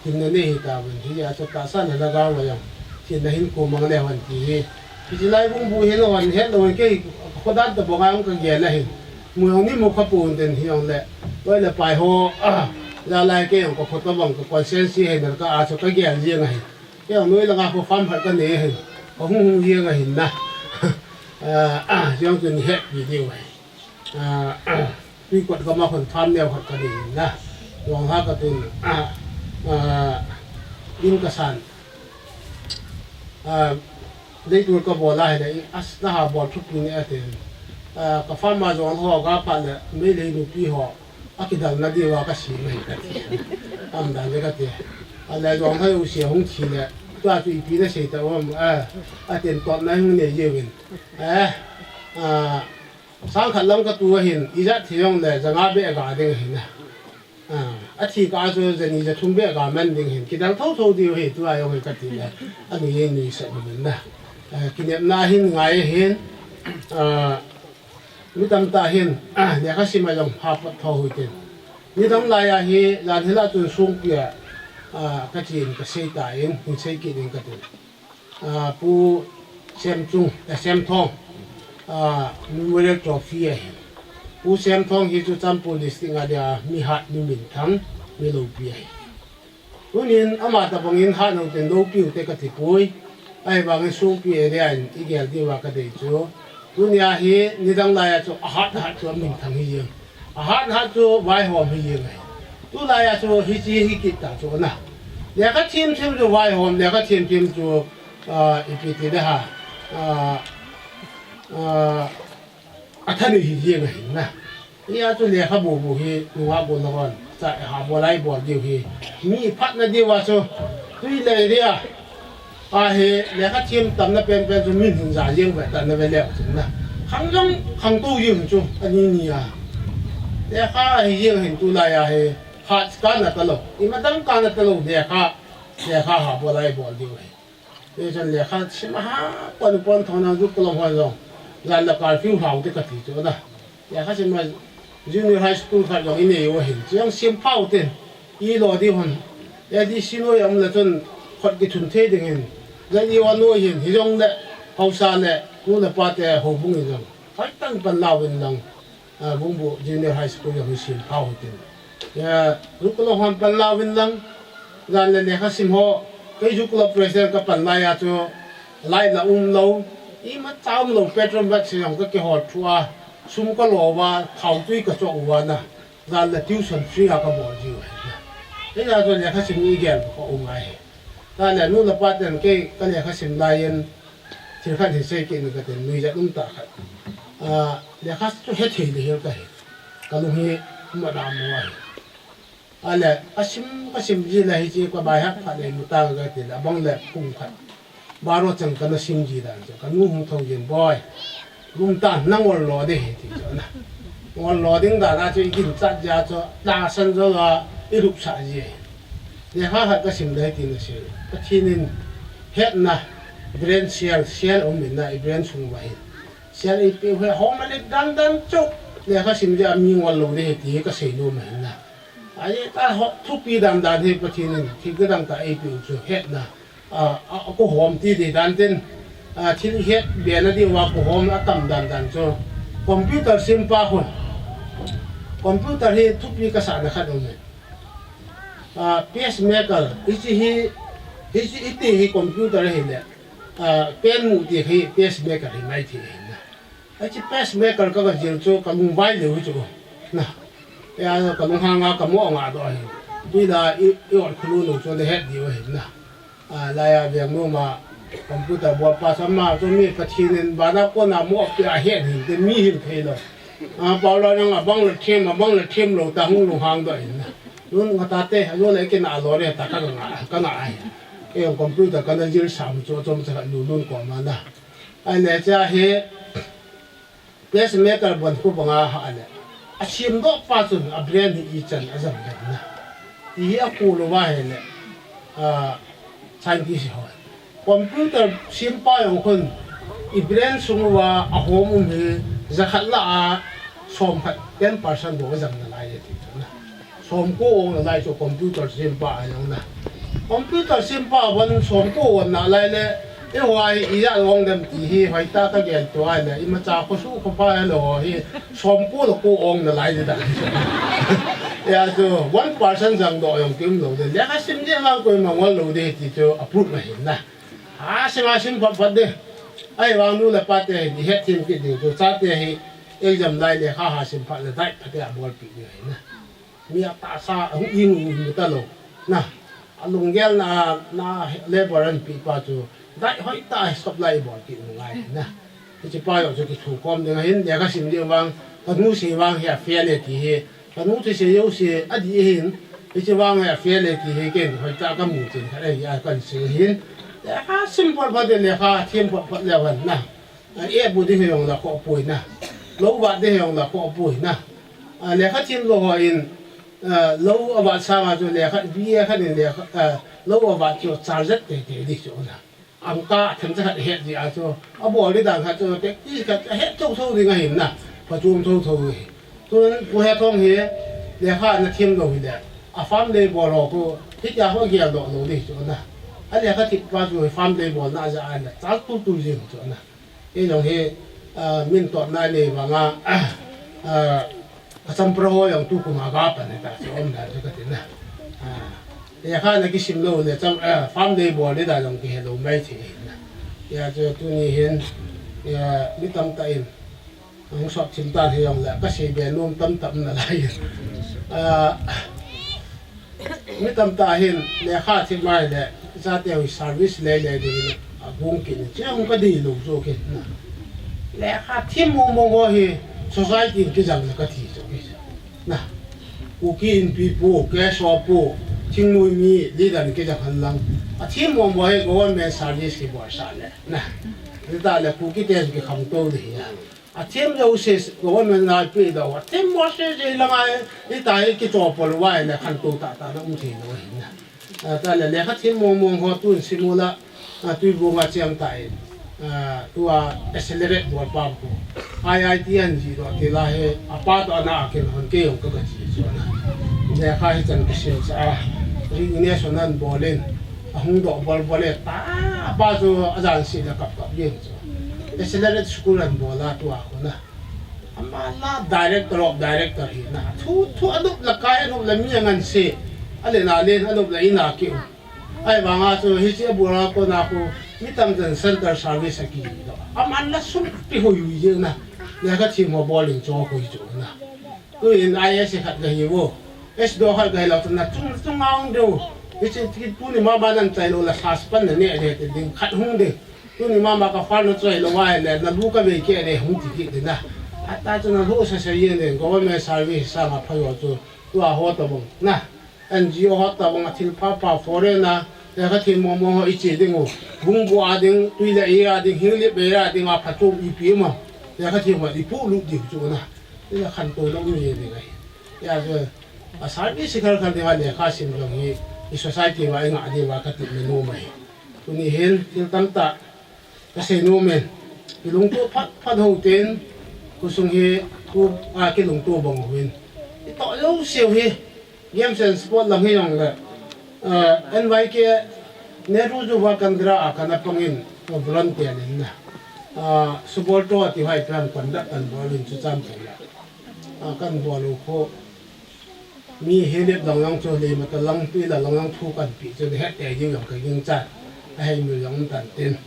tin na nei hi ta ven hi a chu ta sa na la ga wa jong. Tin na hin ko mang leh wan ti hi. Ki ti lai bung bu hi lo wan het lo ke ko dan ta bo ga ka ge la hi. Mu jong ni mu kha pu den hi jong leh. Oi leh pai ho, a, la lai ke jong ko photo bang ko conscience hi na ka a chu ka ge jeng a hi. Kei a nuai langa kho farm khat ka nei ahi. Ka hung hung hiang ahi na. Ah, ah, hiang tun hek video ahi. Ah, ah, tui kot ka ma khon farm neu khat ka nei na. Luang ha ka tun, ah, ah, in ka san. Ah, leitur ka bawl ahi na, as na ha bawl thut ni a ten. Ah, ka farm a zong ho ka pa le, mei lei nupi ho. A kidalna di ua ka si mai ka ti. Am dan le ka ti. A le zong hai u sia hung thi le. Tua tu ipi na sei ta om. A, a ten tot na hung nei ye win. Eh, a, sang khat lam ka tu ahin. I zat thi jong le, zanga be ga ding ahin. A, a thi ka chu zani za thum be ga man ding ahin. Kidal tho tho di hi tua jong hi ka ti le. A ni ye ni sa ni na. A, kinepna hin ngai hin. A, Mi tamtah hin, ah, lekha sim a zong ha pat tho hui ten. Nidang lai a hi, zan hila tun sungpi a, ah, ka chin ka sei ta in, hin sei kit in ka tin. Ah, Pu Sem Chung, eh, Sem Thong, ah, Memorial Trophy ahi. Pu Sem Thong hi chu Churachandpur District a dia mi hat mi minthang, mi loupi ahi. Tunin ama tabangin hat nou ten loupi ute ka ti pui. Ahivangin sungpi area in i gel di ua ka dei chu. Tunia hi nidang lai a chu a hat hat chu a minthang hi jeng. A hat hat chu vaihawm hi jeng ahi. Tulai a chu hichi hi kit ta chu na. Lekha thim thim chu vaihawm, lekha thim thim chu, ah, ipi ti de ha. Ah, ah, a thani hi jeng ahi na. Hia chu lekhabu bu hi nunga bu na hon. Cha ha bawl lai bawl diu hi. Mi phatna diu a chu. Tui lei dia. A hi lekha thim tamna pen pen chu min hin za jeng ve tamna ve leu chu na. Khang jong khang tu jeng chu a ni ni a. Lekha hi jeng hin tulai a hi. Khat ka na ta lou. I ma dang ka na ta lou lekha. Lekha ha bawl lai bawl diu hi. Hichan lekha sim a ha pon pon thona zu kolom hon zong. Zan la curfew hlau te ka ti chu na. Lekha sim a junior high school khat zong i nei u ahin. Chiang sim phau ten. I lo di hon. A D C noi om la chun. Khot kithun thei dingin, zan i wan uh hin, hi zong le, hausa le, nu le pate houbung in zong, hoihtak pan lau in lang, ah, Bungbu Junior High School zong hi sim phau hitin. Ya, Zuklo hon pan lau in lang, zan le lekha sim ho, kei Zuklo president ka pan lai a chu, lai la um lou, i ma cha um lou, petrol bike si zong ka kihol thua, sum ka lo ua, thau tui ka chawk ua na. Zan le tuition free a ka bawl ji uh hi. Ei na chu lekha sim i gel ka um ngai hi. Zan le nu le paten kei ka lekha sim lai in thil khat hi sei kei ni ka ten nui zat um ta khat. Ah, lekha chu he thei le hel ka hi. Ka lung hi ma da mu a hi. A le, ka sim, ka sim ji le hi chi ka bai hak pha le mu ta ka ti le bang le kum khat. Baro chang ka na sim ji dan chu, ka nu hung thou jen boi. Lum ta na ngol lo de hi ti chu na. Ngol lo ding dan a chu i gin chat ja chu, ta san zo la i rup sa ji. Lekha khat ka sim dai ti na si. Pathian in hetna, brain cell, cell um in na i brain sung va hi. Cell i pe he hong ma le dan dan chu. Lekha sim ja mi ngol lo de hi ti ka sei lo ma hi na. Ai ta ho thupi dan dan hi Pathian in, thil ka dang ta ei pe chu hetna. A, a, a kuhawm ti di dan ten, a, thil het bia na di ua kuhawm a tam dan dan chu. Computer sim pa hun. Computer hi thupi ka sa na khat um e. A, pacemaker, i chi hi, i chi i ti hi computer hi le. A, pen mu ti hi pacemaker hi mai ti hi na. A chi pacemaker ka ka zil chu ka lung vai leu chu. Na. Ya ka lung hang a ka mo nga do hi. Tui la i, i ot khulu nu chu le het di hi na. A, lai a veng nu ma computer buat pa sam ma chu mi Pathian in bana ko na mo pi a het hin te mi hin thei lo. A, Paulo nang a bang le them, a bang le them lo ta hung lung hang do hin na. Nun nga ta te, a lo le ke na lo re ta ka nga, ka nga ai. Ke computer ka na zil sam chu chom cha lu nun ko ma na. Ai le cha he, pacemaker ban khu banga ha le. A sim do pa chun a brain hi i chan a zam le na. Ti hi a ku lo wa he le. A, scientist ho. Computer sim pa yong khun i brain sung ua a hawm um hi za khat la a sawm khat ten percent bo zam na lai e ti na. Sawm ko ong na lai chu computer sim pa a yong na. Computer sim pa wan sawm ko ong na lai le, e huai i ya ong dem ti hi huai ta ka gel tu ai le, i ma cha ko su ko pa lo hi sawm ko lo ko ong na lai de da. Ya chu one percent zang do yong kim lo de. Lekha sim je lang ko ma ngol lo de ti chu a proof na hin na. Ha sim a sim phat phat de. Ai wang nu le pate hi het sim ki ding chu chate hi exam lai lekha ha sim phat le dai phat a bol pi de na. Mi a ta sa, a hung ing ing ta lo. Na, a lunggel na, na labour an pi pa chu, dai hoih ta stop lai bol ki ngai na. Hichi pa yo chu ki thu kom ding hin, lekha sim ding vang, ka nu si vang hi a fail e ti hi. Ka nu ti si yo si a di hin, hichi vang hi a fail e ti hi ken hoih ta ka mu chin kha e ya kan si hin. Lekha sim phat phat de lekha thim phat phat le wan na. A, e bu di hiong la ko pui na. Lo ba di hiong la ko pui na. A, lekha thim lo ho in, a, lo a ba sa ma chu lekha, bi e kha ni lekha, a, lo a ba chu charge te te di chu na. Ang ka thim cha khat het di a chu. A bol di dan khat chu te ti khat het thou thou di nga hin na. Pa chum thou thou hi. Tun pu he thong hi, lekha na thim lo hi le. A farm lei bol ho ku, hi tia ho gial do lo di chu na. A lekha thim pa chu farm lei bol na za a na. Chal tu tu zing chu na. Kei zong hi, ah, min tawtna nei vang a, ah, ka champra ho zong tu kum a ka pan hi ta, chu om dan chu ka ti na. Ah, e kha na kisim lo le cham, ah, farm lei bawl ni dan zong kihe lo mai thei na. Ya chu tuni hin, ya, mi tamtak in, hong sawt thim tan hi zong le, ka sei be nuam tamtak na lai. Ah, Mi tamtak hin lekha thim mai le, zate hoi service lei lei ding in a bung kin, chiang ka di lo zo kin na. Lekha thim mong mong ho hi society in kizang na ka ti zo kin na. Kuki Inpi pu, KSO pu, thingnui mi leader in kizang han lang. A thim mong mong hi government service ki bol sa le na. Ni ta le Kuki te ki kham to di ya. A thim lo se government ngai pi do, a thim mo se se la ngai, i ta i ki to pol wai le khan tu ta ta na um thei lo hi na. A, ta le lekha thim mong mong ho tun simula, a, tui bu nga chiang ta i. A, tua accelerate bol pa ko. IIT an ji do ti la he, a pa to na a ken hon ke yong ka ka ji so na. Lekha hi chan ki sil sa a. Resignation an bol in. A hong doh bolbol e, ta pa chu a zan si la kapkap gen chu. Accelerate school an bawl a tua khun a. Amah la director of director hi na. Thu, thu a nop la kai, a nop la mi a ngan se. A len a len, a nop la inn a ki um. Ahihvang a chu hichi a bul a kona khu mi tamten center service a ki doh. Amah la sum pi hui hui je na. Lekha thim ho bawl in chu hui chu na. Tuin I S khat ka hi vo. S do khat ka hi lou na, chung, chung a hong deuh. Hichi tuni mama nan chai lou la sas pan na ne de te ding khat hong ding. Tuni mama ka far na chai lou a le na lu ka vei ke le hong ti ki ding na. A ta chu na lu sa sa yen le government service sang a phai o chu tua ho ta bang na. N G O ho ta bang a thil pha pha foreign a. Lekha thim mong mong ho i chi ding u. Bung bu a ding, tui le i a ding, hing lip be a ding a pha chum i pi ma. Lekha thim ma i pu lu ding chu na. Ina khantou lou mi e ding ai. Ya, a service khalkhal ding a lekha sim zong hi, i society va i ngah ding va ka tih nuam ahi. Tuni hin, thil tamtah ka sei nuam in. Kilungtuah phatphat hou ten, khosung hi, tu a kilungtuah bang hou in. I toh lou siau hi, games and sport lam hi zong le. Ah, N Y K, Nehru Yuva Kendra a ka na pang in, volunteer in na. Ah, subawl toh a ti hai plan conduct kan bawl in chu cham thei la. Ah, kan bawl u khu. Mi hi lep lang lang chu lei mata lang tui la lang lang thu kan pi chu le het te ding lang ka ging chan. A hei mi lang tan tin.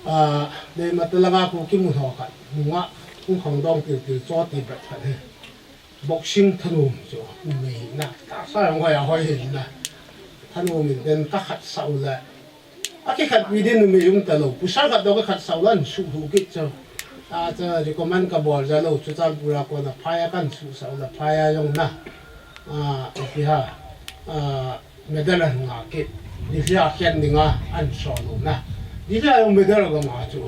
Ah, lei mata lang a khu ki mu ho khat. Mu nga, kung khang dong til til cho ti bat khat he. Boxing thanum chu. Numei na. Ta sa hong hoi a hoi hin na. Thanum in den ka khat sau la. A ki khat pi din numei um ta lou. Pusa khat dong ka khat sau lan su hu kit chu. A chu recommend ka bawl za lou chu Churachandpur a kona phai a kan su sau la phai a zong na. A, i pi ha. A, medal an ngah kit. Delhi a khian ding a an sawl lou na. Delhi a zong medal ka ngah chu.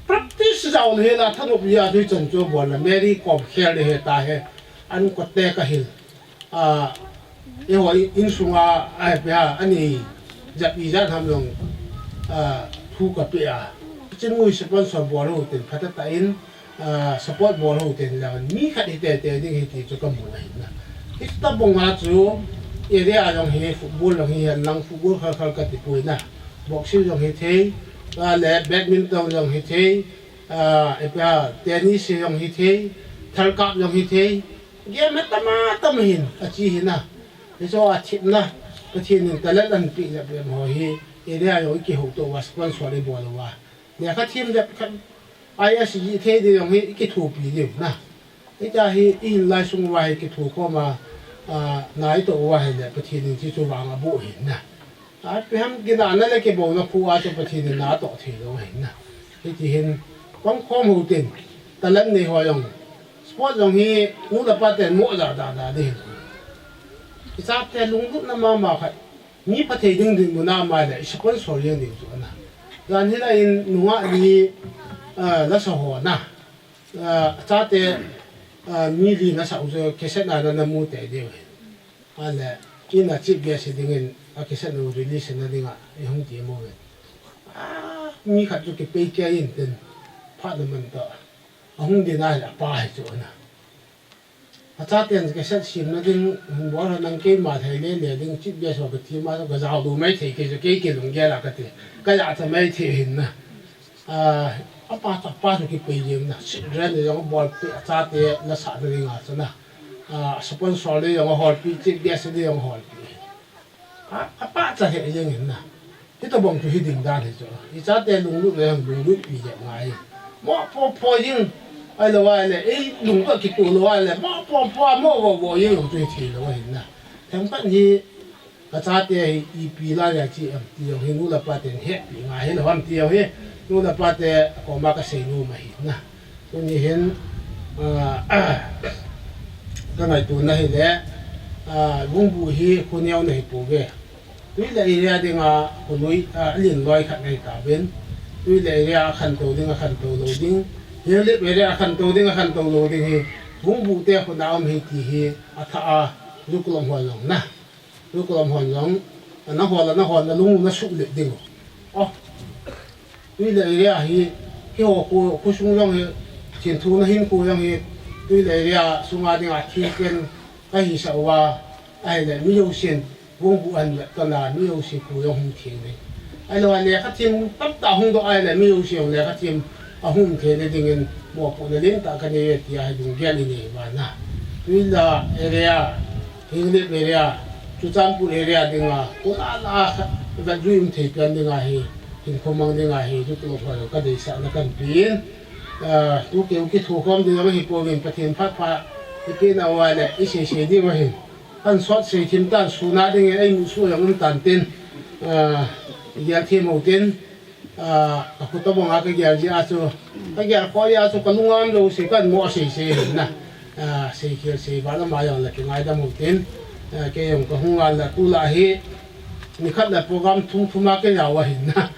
Practice zau le la thanop ya chu chan chu bawl la Mary Kom khel le he ta he. An kote ka hil. A, e ho i, innsung a, a, pe a, ani, zat i zat ham zong, a, thu ka pe a. Chin ngui sponsor bawl hou ten, phata ta in, a, support bawl hou ten la, mi khat hi tete ding hi ti chu ka mu ahi na. Hi ta bang a chu, area zong hi, football zong hi, an lang football khalkhal ka ti pui na. Boxing zong hi thei, a, le badminton zong hi thei, a, e pe a, tennis zong hi thei, thalkap zong hi thei, Game a tam a tam hin, a chi hi na. Hi chu a thip na, Pathian in talent an pi lep lep ho hi, area zong i kihou toh ua sponsor i bawl ua. Lekha thim lep khat, I S G thei di zong hi, i kithupi di na. Hi ta hi, i hin lai sung ua hi kithu khawm a, a, nai toh ua hi le, Pathian in chi chu vang a bu hin na. A, pi ham kina na le ke bo na khu a chu Pathian in na toh thei lou hin na. Hi ti hin, pang khawm hou tin, talent nei ho zong. Sport zong hi nu le pa ten moh za da da di. I chate lunglutna mama khat. Mi pha thei ding ding mu na ma le, i sponsor yang ding chu na. Zan hi la in nungah li, ah, la sa ho na. Ah, chate, ah, mi li na sa u chu cassette na na mu te ding. A le, ina chief guest ding in, a cassette u release na ding a, i hong ti mo ve. Ah, mi khat chu ki pei kia in ten, pha na man ta. A hong di na a pa hi chu na. A chaten cassette simna ding, hong bawl nang keima thei le le ding, chief guest ho ka ti ma, ka zau lou mai thei kei chu kei kei lunggel a ka ti. Ka ya ta mai thei hin na. Ah, a pa ta pa chu ki pei yem na. Children zong bawl pi a chate la sa na ding a chu na. Ah, sponsor le zong hol pi, chief guest le zong hol pi. A, a pa cha he yeng hin na. Hi ta bang chu hi ding dan hi chu. I chate lunglut le hang lunglut pi le ngai. Mo po po ying. Ai lo ai le, ei lung ka ki tu lo ai le. Mo po po, mo vo vo ying chu hi thi lo hin na. Thang pan hi, ka chate hi, i pi la ya chi am ti yong hi nu le pa ten he pi ngai hi lo am ti yong hi. Nu le pa te, ko ma ka sei nu ma hi na. Tuni hin, ah, ka ngaihtuahna hi le, ah, Vungbuh hi khoneu na hi pou ve. Tuileh area ding a khonui, ah, a lian loi khat na hi ta ven. Tuileh area a khantou ding, a khantou lou ding. Hillip area a khantou ding, a khantou lou ding hi. Vungbuh te khon a om hi ti hi a tha a, Zuklom hon zong na. Zuklom hon zong, a na hol, a na hol, na lung na suk leh ding. Oh. Tuileh area hi, hi ho khu, khosung zong hi, thin thu na hin khu zong hi, tuileh area sunga ding a thil ken ka hi sa ua, ahih leh mi zosia'n Vungbuh an leh tana mi O C pu zong hung thei ni. Ahihlou a lekha thiem tamtah hung dawh a leh mi O C zong lekha thiem a hung thei ni dingin mohpuakna lian tak ka nei e tia hi lunggel i nei ua na. Tuila area, Henglep area, Churachandpur area dinga, Kuala la kha, va zui um thei pian dinga hi, hin khomang dinga hi, tu tu kha ka deihsakna ka hon pi in. Ah, tu keu kithukhawm ding a hi pawmin Pathian phat pha, i pi na ua leh, i sei sei ding a hi. Kan sawt sei thim tan suna ding ei musu yang um tan tin. Ah, gial thim ho tin. Ah, ka khut a bang a ka gial zia chu. Ka gial khawng zia chu ka lungam lou si kan mo sei sei hin na. Ah, sei khial sei ba la ma yang la ki ngaidam ho tin. Ah, kei zong ka hung ngal la tu la hi. Ni khat la program thum thum a ke ya wa hin na.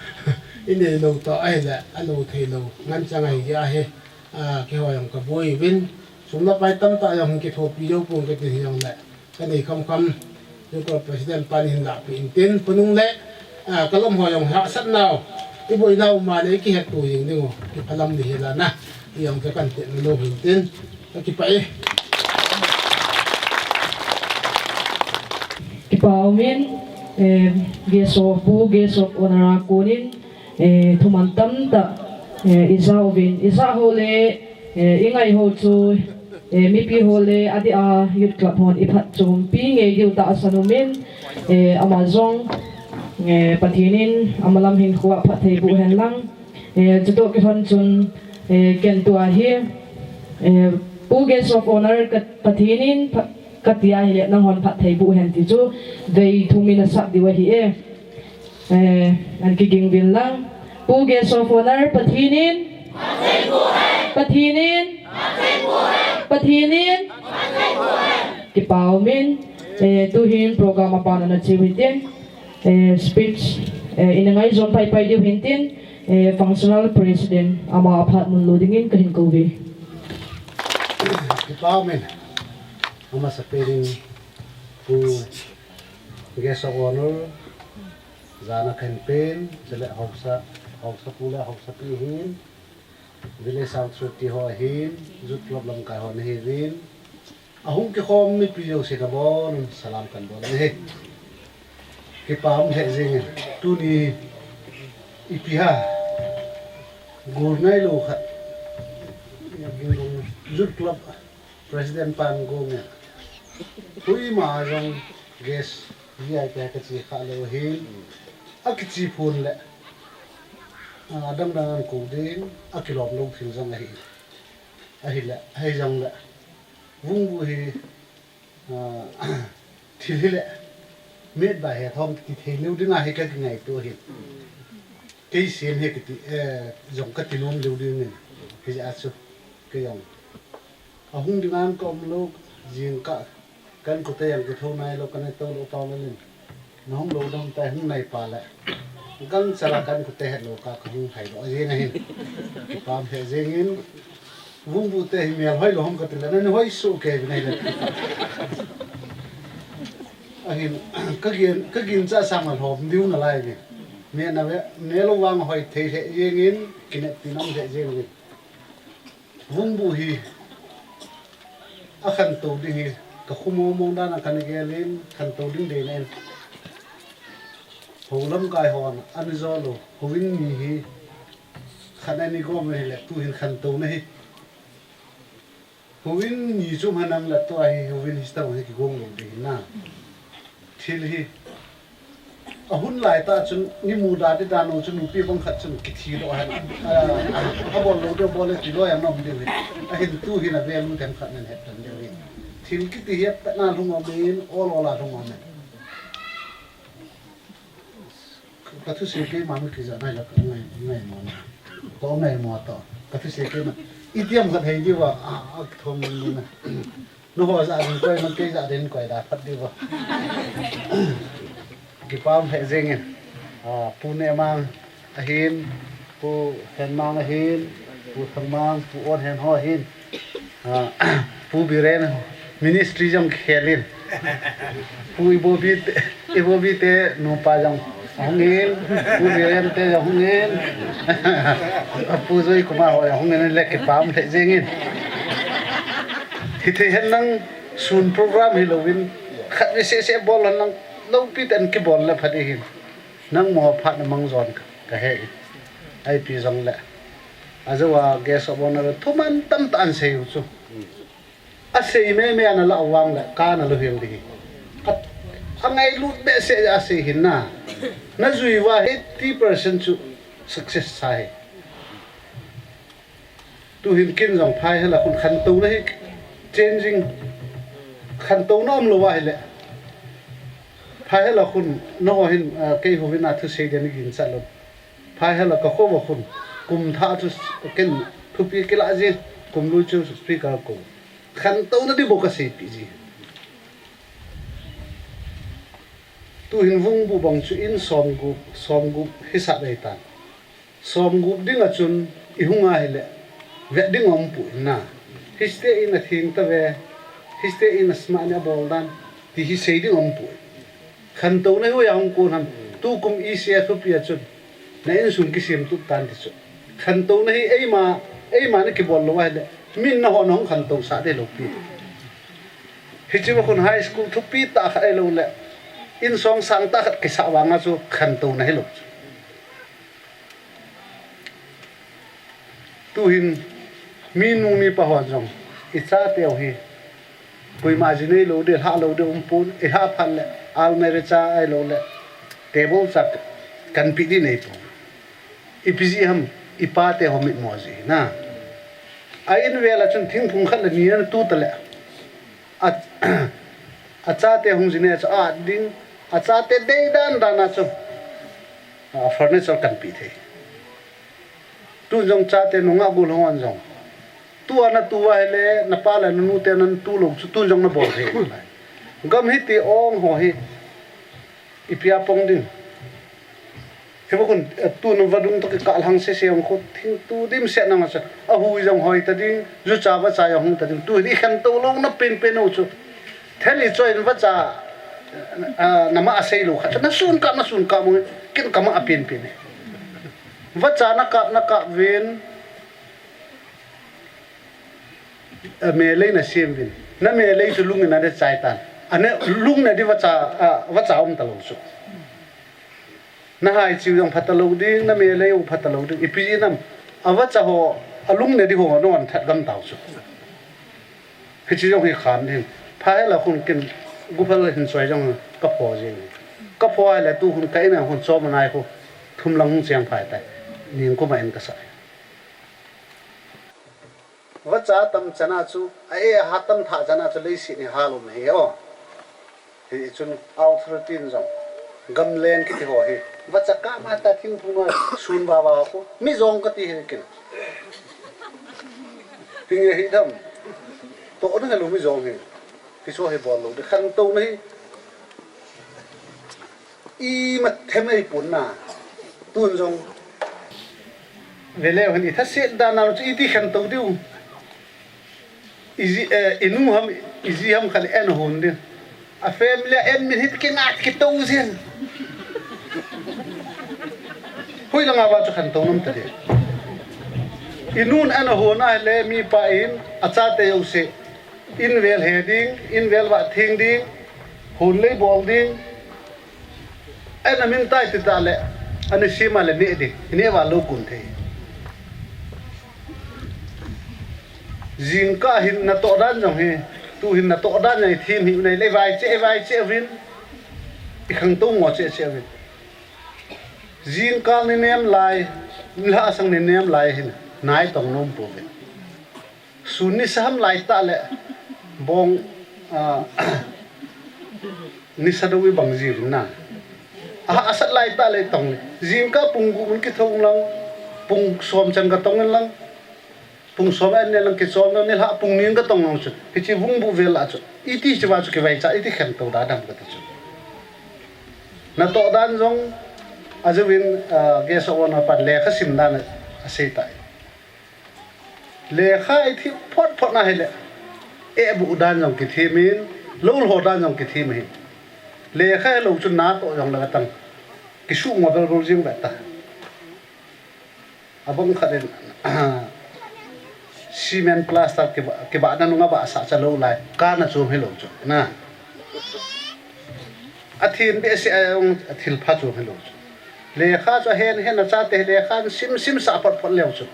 I nei lou ta ai la, a lou thei lou. Ngan chang ai zia hi. Ah, kei ho zong ka buai vin. Sum la pai tamtah zong kithuahpih lou pung ka ti hi zong la. Ka nei khamkham, Youth Club President pan hin lahpih in tin, phunung leh, ah, ka lawm ho zong hahsatna uh, i buaina uh mah leh i kihettu zing ding uh, kiphalam di hi la na, i zong ka kan teh na lou hin tin, ka kipah e. Kipak um in, eh, guest of, Pu Guest of Honour a kon in, eh, thuman tamtah, eh, i za uvin, i zak ho leh, eh, i ngaih ho chu, eh, mipi ho leh, a dia Youth Club hon i phatchompi ngei diu tahsan um in, eh, amah zong, eh, Pathian in, a malam hinkhua phatthei boh hen lang, eh, chutoh kihon chun, eh, ken tua hi, eh, Pu Guest of Honour ka, Pathian in, pha-, ka tia hi leh nang hon phatthei boh hen ti chu, vei thum in a sak diu ahi e. Eh, an kiging vin lang. Pu Guest of Honour, Pathian in. Pathian in. Pathian in. Kipak um in. Eh, tu hin program a ban ana chiu hi tin. Eh, speech, eh, i na ngaihzon paipai diu hin tin. Eh, functional president amah a phat mun lou dingin ka hin kou ve. Kipak um in. Amasa pen in Pu Guest of Honour, zan a khen pen, chule hausa, hausa pu leh hausa pi hin, Village Authority ho hin, Youth Club lamkai ho na hi vin. A hung kikhawm mipi zong si ka bon, salam kan bon na hi. Kipak um lheh zing in, tuni i pi ha, gur nai lou khat. Youth Club President pan gong e. Hui ma zong guest V I P ka chi kha lou hin. A kichi phun leh. A dang dang an kou ding, a kilawm lou thil zong ahi. Ahi leh, ahi zong leh. Vungbuh hi, ah, thil hi leh. Met ba he thawm ti thei lou ding ahi ka kingaihtuah hi. Kei sin he kiti, eh, zong ka ti lum lou ding in. Hi a chu, kei zong. A hung ding an ka om lou, zing ka, kan kute yang ki thou nai lou, kan e tou lou pau lou lin. Na hung lou dam tai hung nai pa leh. Gangchal a kan kute het lou ka, ka hung hai lou, a zing a hin. Kipak um lheh zing in, Vungbuh te hi mial hoi lou hom ka ti leh, na ni hoi su ke bi nai leh. A hin, ka gin, ka gin cha sang a lhom diu na lai ni. Mial na ve, mial lou vang hoi thei lheh zing in, kinep ti nam lheh zing in. Vungbuh hi a khantou ding hi ka khum mong mong dan a kan gel in khantou ding deihna in. Hou lamkai hon an zou lou, hou in ni hi khan a ni gawm hi leh tu hin khantou na hi. Hou in ni chu manang leh tua hi hou in hi sta hi kigong lou ding hi na. Thil hi. A hun lai ta chun ni muda di dan u chun nupi bang khat chun kithi lou han. A, a, a bawl lou deuh bawl e ti lou a nom deuh hi. A hin tu hin a value them khat nen het tan deuh hi. Thil kiti hi a pet na lung om in, ol ol a lung om in. Ka thusei keimah mi kizah nai lak ngai, ngai mo na. Toh ngai mo toh. Ka thusei keimah. I tiam khat hei di ua, a, a thom ni na. Nu ho zah din koi, man kei zah din koi da phat di ua. Kipak um lheh zing in. Ah, Pu Nehmang ahin, Pu Henmang ahin, Pu Thangmang, Pu Onhen ho ahin. Ah, Pu Biren ministry zong khel in. Pu Ibobi te, Ibobi te nupa zong hong in, Pu Biren te zong hong in. Pu Zoi Kumar ho zong hong in leh kipak um lheh zing in. Hi thei hen lang sun program hi lou in khat ve sese bawl hen lang. Lopi ten kibawl leh pha di hi. Nang maw phat na mang zaw ka, ka he hi. Ai pi zong leh. A zaw a guest of honour thu man tamtak an sei uh chu. A sei meimei ana la uang leh ka na luhil di hi. A, a ngailut behseh a sei hi na. Na zui ua eighty percent chu success sa hi. Tuhin ken zong phai hela khun khantouna hi changing. Khantouna om lou a hileh. Phai hela khun na ho hin, ah, kei hu vin a thusei dia ni gin sa lou. Phai hela ka khua khun kum thah chu ken thupi kila zi kum lui chu speaker ko. Khantouna di bo ka sei pi zi. Tuhin vung bu bang chu in sawm gup, sawm gup hi sa dei tan. Sawm gup ding a chun i hung a hileh vet ding om pui na. Histein a thing ta ve, histein a sma ni a bawl dan, ti hi sei ding om pui. Khantouna hi a hong kun ham, tu kum i sia thupi a chun. Na in sung kisim tup tan ti chu. Khantouna hi eima, eima na kibawl lou a hileh. Min na ho na hong khantou sa de lou pi. Hichi va khun high school thupi ta khat ei lou leh. In sawng sang ta khat kisa vang a chu khantouna hi lou. Tuhin, mi nu mi pa hon zong, i chate uh hi. Kuima zi nei lou di, hla lou di um pun, i hla phan leh, almirah cha ei lou leh, table cha kan pi di nei pun. I pi zi ham, i pate ho mit maw zi na. A in vel a chun thingphung khat leh ni an tu ta leh. A, a chate hong zi nei a chu a ding, a chate dei dan dan a chu. A furniture kan pi thei. Tun zong chate nunga gul hong an zong. Tu ana tu a hileh, na pa leh na nu te nan tu lou chu tun zong na bawl thei. Gam hi ti ong ho hi. I pia pong ding. Hi va khun, eh, tu nu va dung toh kikal hang se se ong khut thing tu dim se nang a sa. A hui zong hoi ta ding, zu cha va cha zong hong ta ding. Tu hi khantou lou na pen pen uh chu. Theli choi in va cha, ah, na ma a sei lou khat. Na sun ka, na sun ka mo, kin ka ma a pen pen. Va cha na kap, na kap vin, a me lei na sim vin. Na me lei chu lung in a ne chai tan. A ne lung ne di va cha, ah, va cha um ta lou chu. Na hai chiu zong pha ta lou ding, na me lei uh pha ta lou ding. I pi zi nam, a va cha ho, a lung ne di ho, na wan that gam tau chu. Hichi zong hi khan ding. Phai la khun kin, gu phal hin soi zong ka pho zi. Ka pho ai la tu hun ka ina hun chom nai khu. Thum lang hung chiang phai tai. Ning kuma in ka sa. Va cha tam chana chu, a e a ha tam tha chana chu lei si ni ha lum hi o. Hi chun authority in zong. Gam leng kiti ho hi. Va cha ka ma ta thing phung a sun ba ba ko. Mi zong ka ti hi kin. Ting e hi dam. To na lu mi zong hi. Ki so hi bol lo. De khan to na hi. I mat them ei pun na. Tun zong. Vele han i tha se da na chu i ti khan to diu. I zi, eh, i nu ham, i zi ham khan en hun din. A family en min hit ki ngat ki to zin. Hui la nga ba chu khan to nam ta de. I nun en hun a le mi pa in a cha te yo se. In vel he ding, in vel va thing ding, hun lei bol ding. En a min tai ti ta le, ani sima le ne ding, ne va lo kun thei. Zingkal hin na to dan zong hi, tu hin na to dan zong hi thim hi nei le vai che, vai che vin. I khang to ngo che che vin. Zingkal ni nem lai, ni la sang ni nem lai hin, nai tong nom po vin. Sun ni sa ham lai ta le bong, ah, ni sa do i bang zi na. Ah, a sat lai ta le tong le. Zingkal pung gu mun ki thong lang, pung som chan ka tong lang, pung som en ne lang ki som lang ni la pung ning ka tong lang chu. Hichi vung bu vel a chu. I ti chi va chu ki vai cha, i ti khen to da dam ka ti chu. Na to dan zong, a zu vin, ah, ge so na pat le kha sim dan a sei tai. Lekha i thim phot phot na hi le. E bu dan zong ki thim in, lo lo dan zong ki thim hi. Lekha lo chu na to zong la tang. Ki su mo bel bel zing ba ta. A bang khat in, cement plaster ki ba, ki ba na nunga ba sa cha lo lai. Ka na chu hi lo chu. Na. A thin beh si a ong a thil pha chu hi lou chu. Lekha chu a hen hen a chate lekha sim sim sa phot phot leu chu.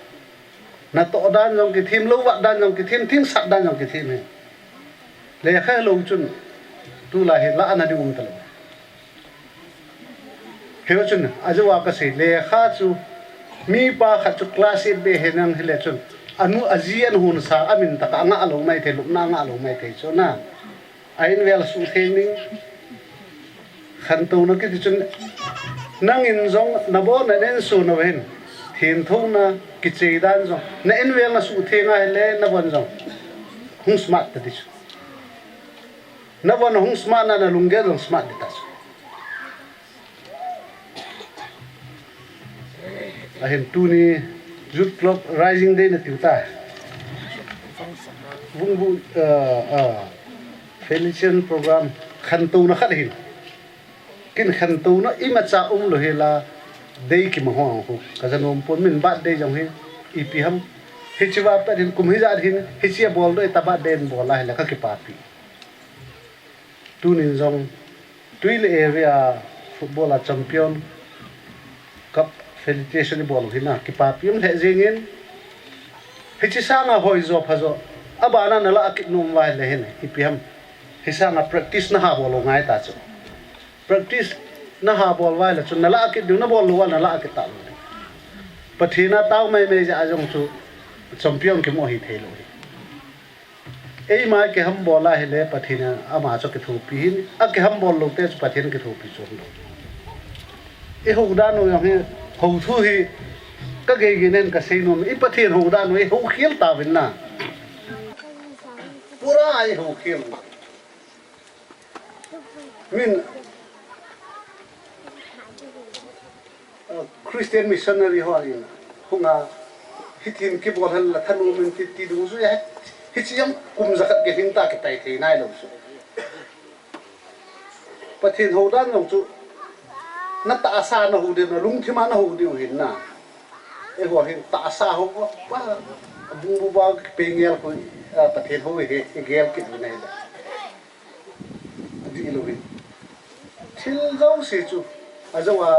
Na toh dan zong kithim, lou vat dan zong kithim, thing sat dan zong kithim hi. Lekha lou chun tulai hi la ana ding um ta lou. Hichun, a zaw a ka sei, lekha chu mi pa khat chu class eight beh hi nang hi leh chun, a nu a zi an hun sa, a min tak a ngah lou maithei, lupna ngah lou maithei chu na. A inn vel suh thei ning, khantouna kiti chun, nang in zong, na bawl na nen su na hin, thinthouna kichei dan zong, na inn vel na suh thei ngai leh, na von zong hong smart ta di chu. Na von hong smart na, na lunggel zong smart di ta chu. A hin tuni Youth Club Rising Day na tiu ta. Vungbu, uh, uh, felicitation program khantouna khat hin. Kin khantouna imacha um lou hi la, day kimang hong hu. Ka za nuam pon, min birthday zong hi, ipi ham. Hichi va pat hin, kum hizah hin, hichi a bawl doi ta birthday in bawl a hi la ka kipapi. Tunin zong, Tuilei area football a champion cup felicitation i bawl uh hi na, kipapi om lheh zingin, hichi sanga hoi zaw pha zaw, a bana na la a kit nuam vai leh hin, ipi ham, hi sanga practice na ha bawl uh ngai ta chu. Practice na ha bawl vai leh chu, na la a kit ding, na bawl lou a na la a kit ta lou. Pathian a tau mai mai zia zong chu, champion kimoh hi thei lou hi. Eimah kiham bawl a hi leh Pathian in ama chu kithupi hi, a kiham bawl lou te chu Pathian kithupi chu lou. I hou dan uh zong hi, hou thu hi, ka gei gei nen ka sei nuam, i Pathian hou dan uh i hou khial ta vin na. Pura i hou khial. Min, uh, Christian missionary ho in hong a, hitin kibawl hen la thanuam in ti, ti dungzui a, hichi zong kum zakhat kihing ta kitai thei nai lou chu. Pathian hou dan zong chu, na tahsa na hou ding, na lungthim a na hou ding uh hi na. Eiho hin tahsa hou, pa, bungbu ba pe ngel ko, ah, Pathian hou hi, hi ngel kit na hi da. Di lou hi. Thil zosia chu, a zaw a,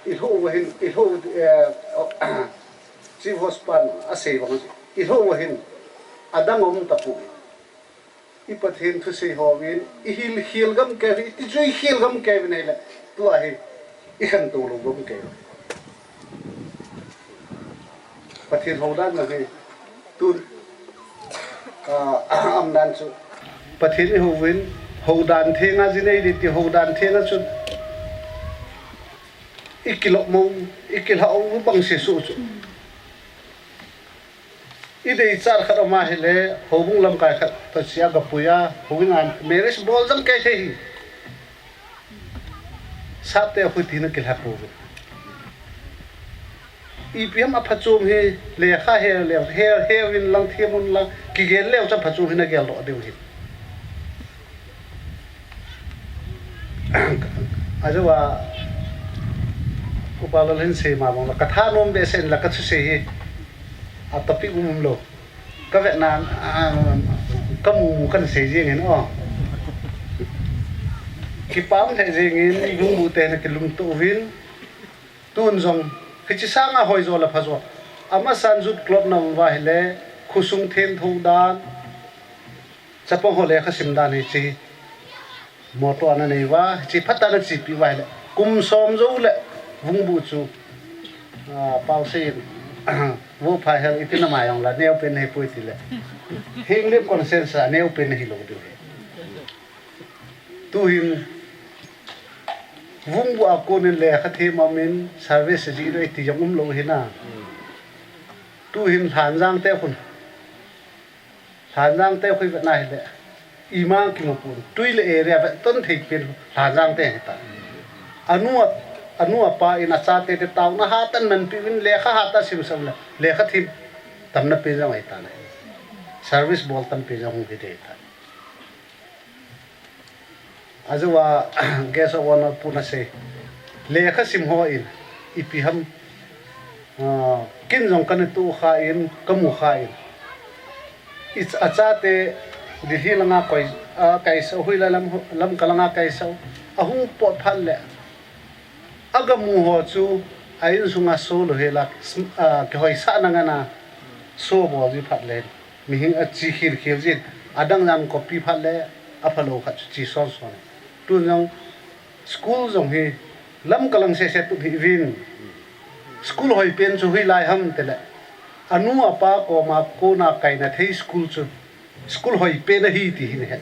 i hou va hin, i hou, eh, Chief Host pan a sei bang, i hou va hin, a dang om ta pui. I Pathian thusei hou vin, i hil khial gam kei, i tizui khial gam kei vin hi leh, tua hi, i khantou lou gam kei. Pathian hou dan na hi, tun, ah, am dan chu. Pathian i hou vin, hou dan theng a zi nei di ti hou dan theng a chun. I kilawm mawk, i kilawm mawk bang si su chu. I deihchat khat om a hi leh, houbung lamkai khat toh chia ka pui a, houbung a marriage bawl zang kei thei hi. Sapte a hui tina kilawm mawk. Ipi ham a phachom hi, lekha he, le, he, he vin lang, thiam un lang, kigel leu cha phachom hi na gel lo deuh hi. A zaw a, Upa Lal hin sei ma bang la, ka thanuam behseh in la ka thusei hi. A topic um lou. Ka vek na, ah, ka mu mu kan sei zing in, oh. Kipak lheh zing in, lungbu te na kilungtuah vin. Tun zong, hichi sanga hoi zaw la pha zaw. Ama san Youth Club na um va hi leh, khosung thinthouna dan. Chapang ho lekha sim dan hichi. Mawtaw ana nei va, chi phat ana chihpih va hi leh. Kum sawm zaw leh, Vungbu chu. Ah, pau sei in. Vo pha hel i tina mai ong la, neu pen hi pui ti leh. Hing lim conscience a, neu pen hi lou deuh hi. Tuhin, Vungbu a kon in lekha thei ma min service zi doi ti zong um lou hi na. Tuhin Hlanzang te khun. Hlanzang te khun vek na hi leh. I mang ki mu pun. Tuilei area vek ton thei pen Hlanzang te hi ta. A nu a, a nu a pa in a chate te tau na ha tan man pi vin lekha ha ta sim sam leh. Lekha thei tam na pi zong ai ta na. Service bawl tam pi zong hi te ta. A zaw a, guest of honor pu na sei. Lekha sim ho in, ipi ham, ah, kin zong ka na tu kha in, ka mu kha in. I ch-, a chate, Delhi langa koi, ah, kai sau, hui la lam, lam ka langa kai sau. A hung pawt phat leh a gam uh haw chu a inn sunga so lou hi la, sm-, ah, kihoisakna ngen a so bawl zi phat leh mihing a chi khilkhil zin, a dang zan copy phat leh a phalou khat chu chi sawnsawn. Tun zong school zong hi lam ka lang sese tun hi vin. School hoi pen chu hui lai ham te leh a nu a pa kawma kona kaina thei school chu school hoi pen ahi ti hi na het.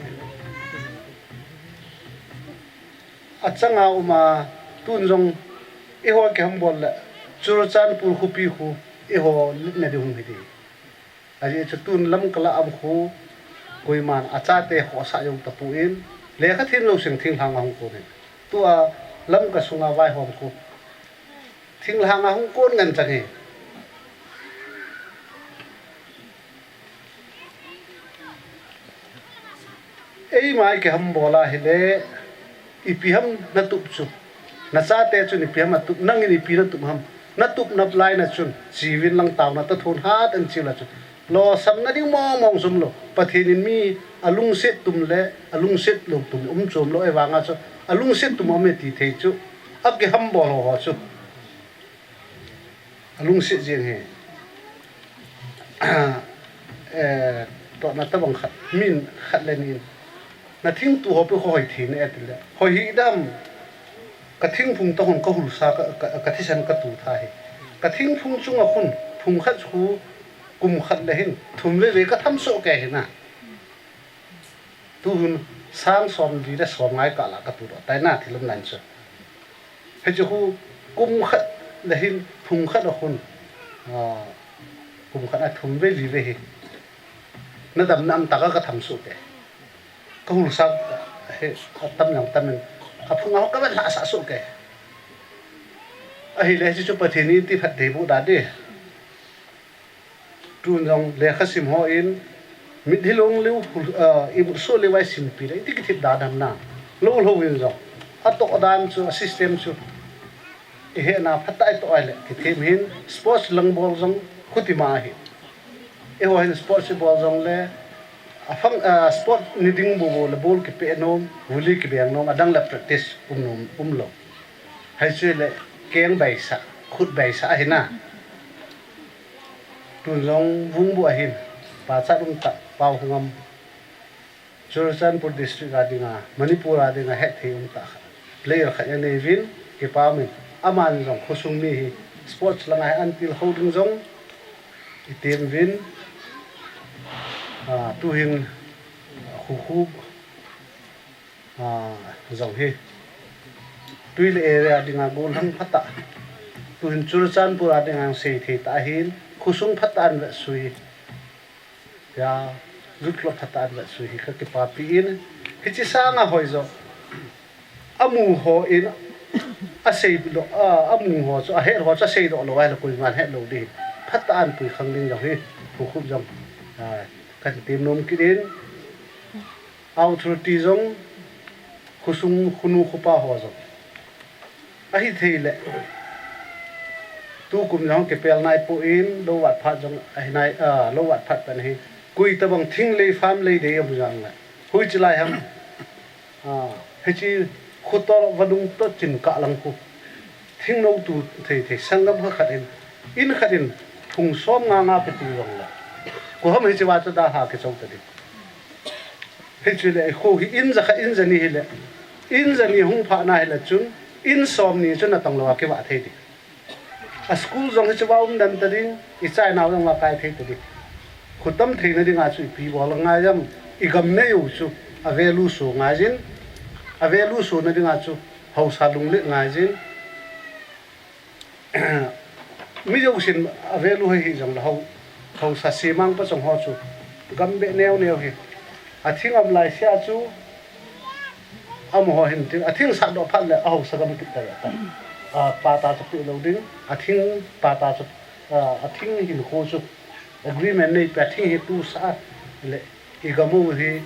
A changa um a, tun zong i haw kiham bawl leh Churachandpur khuapi khu i haw litna di hun hi di. A zi chu tun Lamka ah om khu kuiman a chate khosa zong tapu in, lekha thim lou sing thinglhang a hung kun in. Tua Lamka sunga vaihawm khu thinglhang a hung kun ngen chang hi. Ei mai kiham bawl a hi leh, ipi ham na tup chu. Na chate chun ipi ham a tup, nangin ipi na tup ham. Na tupna lai na chun, chi vin lang tauna ta thun hat an chi la chu. Lawsamna ding mawngmawng zum lou. Pathian in mi a lungsiat tum leh, a lungsiat lou tum um chuam lou e vang a chu. A lungsiat tum om e ti thei chu. A kiham bawl haw chu. A lungsiat ziang hi. Eh, tua na tabang khat, min khat leh nih in. Na thing tu haw pi kho hoi thei na e ti leh. Hoi hi dam, ka thingphung ta hun ka hulsa ka, ka, ka thisan ka tu tha hi. Ka thingphung chunga khun, phung khat khu, kum khat leh hin, thum veve ka tham soh kei hi na. Tu hun sang sawmli leh sawmnga kal a ka tu dawh tai na thil um nan chu. Hichi khu kum khat leh hin phung khat a khun, ah, kum khat a thum ve li ve hi. Na dam nam taka ka tham soh kei. Ka hulsa hi a tam yang tam in a phung a ka vet hla sa soh kei. A hi leh hichi chu Pathian in ti phat dei bu da di. Tun zong lekha sim haw in, mit hi long leu, ah, i mut suah leh vai sim pi leh, i ti kithip dan ham na. Lou lou in zong. A toh dan chu, a system chu. I hehna phat a i toh ai leh, kithim hin, sports lang bawl zong, khuti ma hi. I haw hin sports i bawl zong leh, a phang, ah, sport ni ding bu bu leh bawl kipeh nom, vuli kibeng nom, a dang leh practice um nom, um lou. Hichi leh keng baisa, khut baisa hi na. Tun zong vung bu a hin, pachat um ta, pau hungam. Churachandpur district a dinga, Manipur a dinga het thei um ta kha. Player khat a nei vin, kipa min. Aman zong khosung mi hi, sports langa hi an til ho ding zong, i tem vin, ah, tu hin, ah, khu khu, ah, zong hi. Tuileh area dinga goal hang phat a. Tu hin Churachandpur a dinga sei thei ta hin, khosung phat a an vet sui. Ya, zut lou phat a an vet sui hi ka kipapi in. Hichi sanga hoi zaw. A mu haw in, a sei lou, a, a mu haw chu, a het haw chu a sei lou lou, ai lou kuiman het lou di. Phat a an pui khang ding zong hi, khu khu zong. Ah, kan tim nom kit in. Authority zong, khosung, khonu khopa haw zong. A hi thei leh. Tu kum zong kipel nai poi in, lou vat phat zong, a hi nai, ah, lou vat phat pen hi. Kui tabang thing lei fam lei dei om zang leh. Hui chi lai ham. Ah, hichi khu toh vadung toh chin kah lang khu. Thing nou tu thei thei sanggam kha khat in. In khat in phung sawmnga nga pe tu zong leh. Khu ham hichi va chu da ha kichou ta di. Hichi leh khu hi in za khat in za ni hi leh. In za ni hung pha na hi leh chun. In sawmnih chun a tang lou a kivah thei di. A school zong hichi va um dan ta ding, i chai nau zong va kai thei ta ding. Khu tam theina dinga chu i pi bawl ngai zam, i gam nei u chu, a value suah ngai zin, a value suahna dinga chu, hausa lunglet ngai zin. Mi zong sin a value hi hi zong la hau, hausa simang pa zong haw chu, gam beh neu neu hi. A thing am lai sia chu, a mu haw hin ting, a thing sak doh phat leh a hausa gam kit ta ta. A, pata chu pi lou ding, a thing pata chu, a, a thing hin khu chu agreement nei pe a thing hi tu sa leh i gam u hi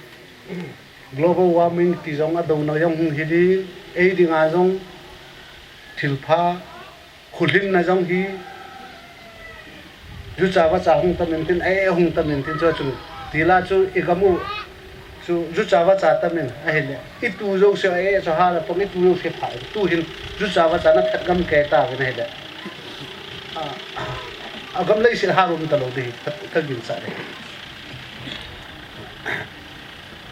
global warming ti zong a dona zong hung hi di, ei dinga zong thil pha, Khulhinna zong hi, zucha vacha hung tam intin, eh, hung tam intin chu a chun. Tila chu i gam u, Chu, zu cha va cha tam in, ahihleh. I tu zosia, eh, chu ha la pang i tu zosia pha. Tu hin, zu cha va cha na that gam kei ta vin ahihleh. A, a gam lei sil ha rum ta lou di, ka, ka gingcha di.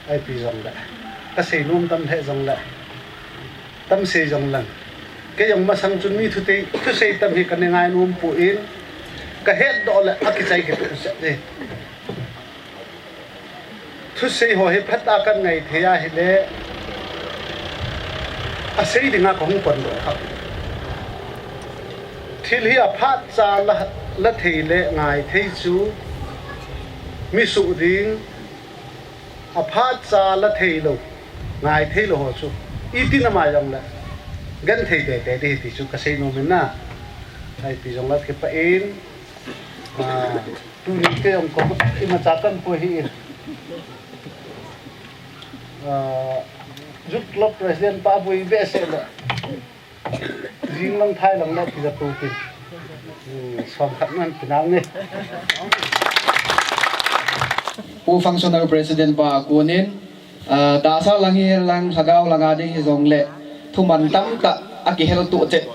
Ai pi zong leh. Ka sei nuam tam leh zong leh. Tam sei zong leng. Kei zong masang chun mi thute, thusei tam hi ka ne ngai nuam pua in. Ka het doh leh, a kichai kituh sek di. Thusei haw hi phat a kan ngai thei ahihleh, a sei ding a ka hong pon doh kha. Thil hi a phat cha la, la thei leh ngai thei chu mi suk ding, a phat cha la thei lou, ngai thei lou haw chu. I ti na mai zong leh, gen thei tete di hi ti chu ka sei nuam in na. Ai pi zong leh kipah in, ah, Tuni kei zong ko, i ma cha kan pui hi in. Ah, Youth Club President pa bui be se le. Zing lang thai lang le ki za tu kin. Hmm, som khat nan pinang ni. Pu Functional President pa kunin, ah, tahsa lang hi lang, lhagao lang a ding hi zong leh, thuman tamtah a kihel tuh cheh,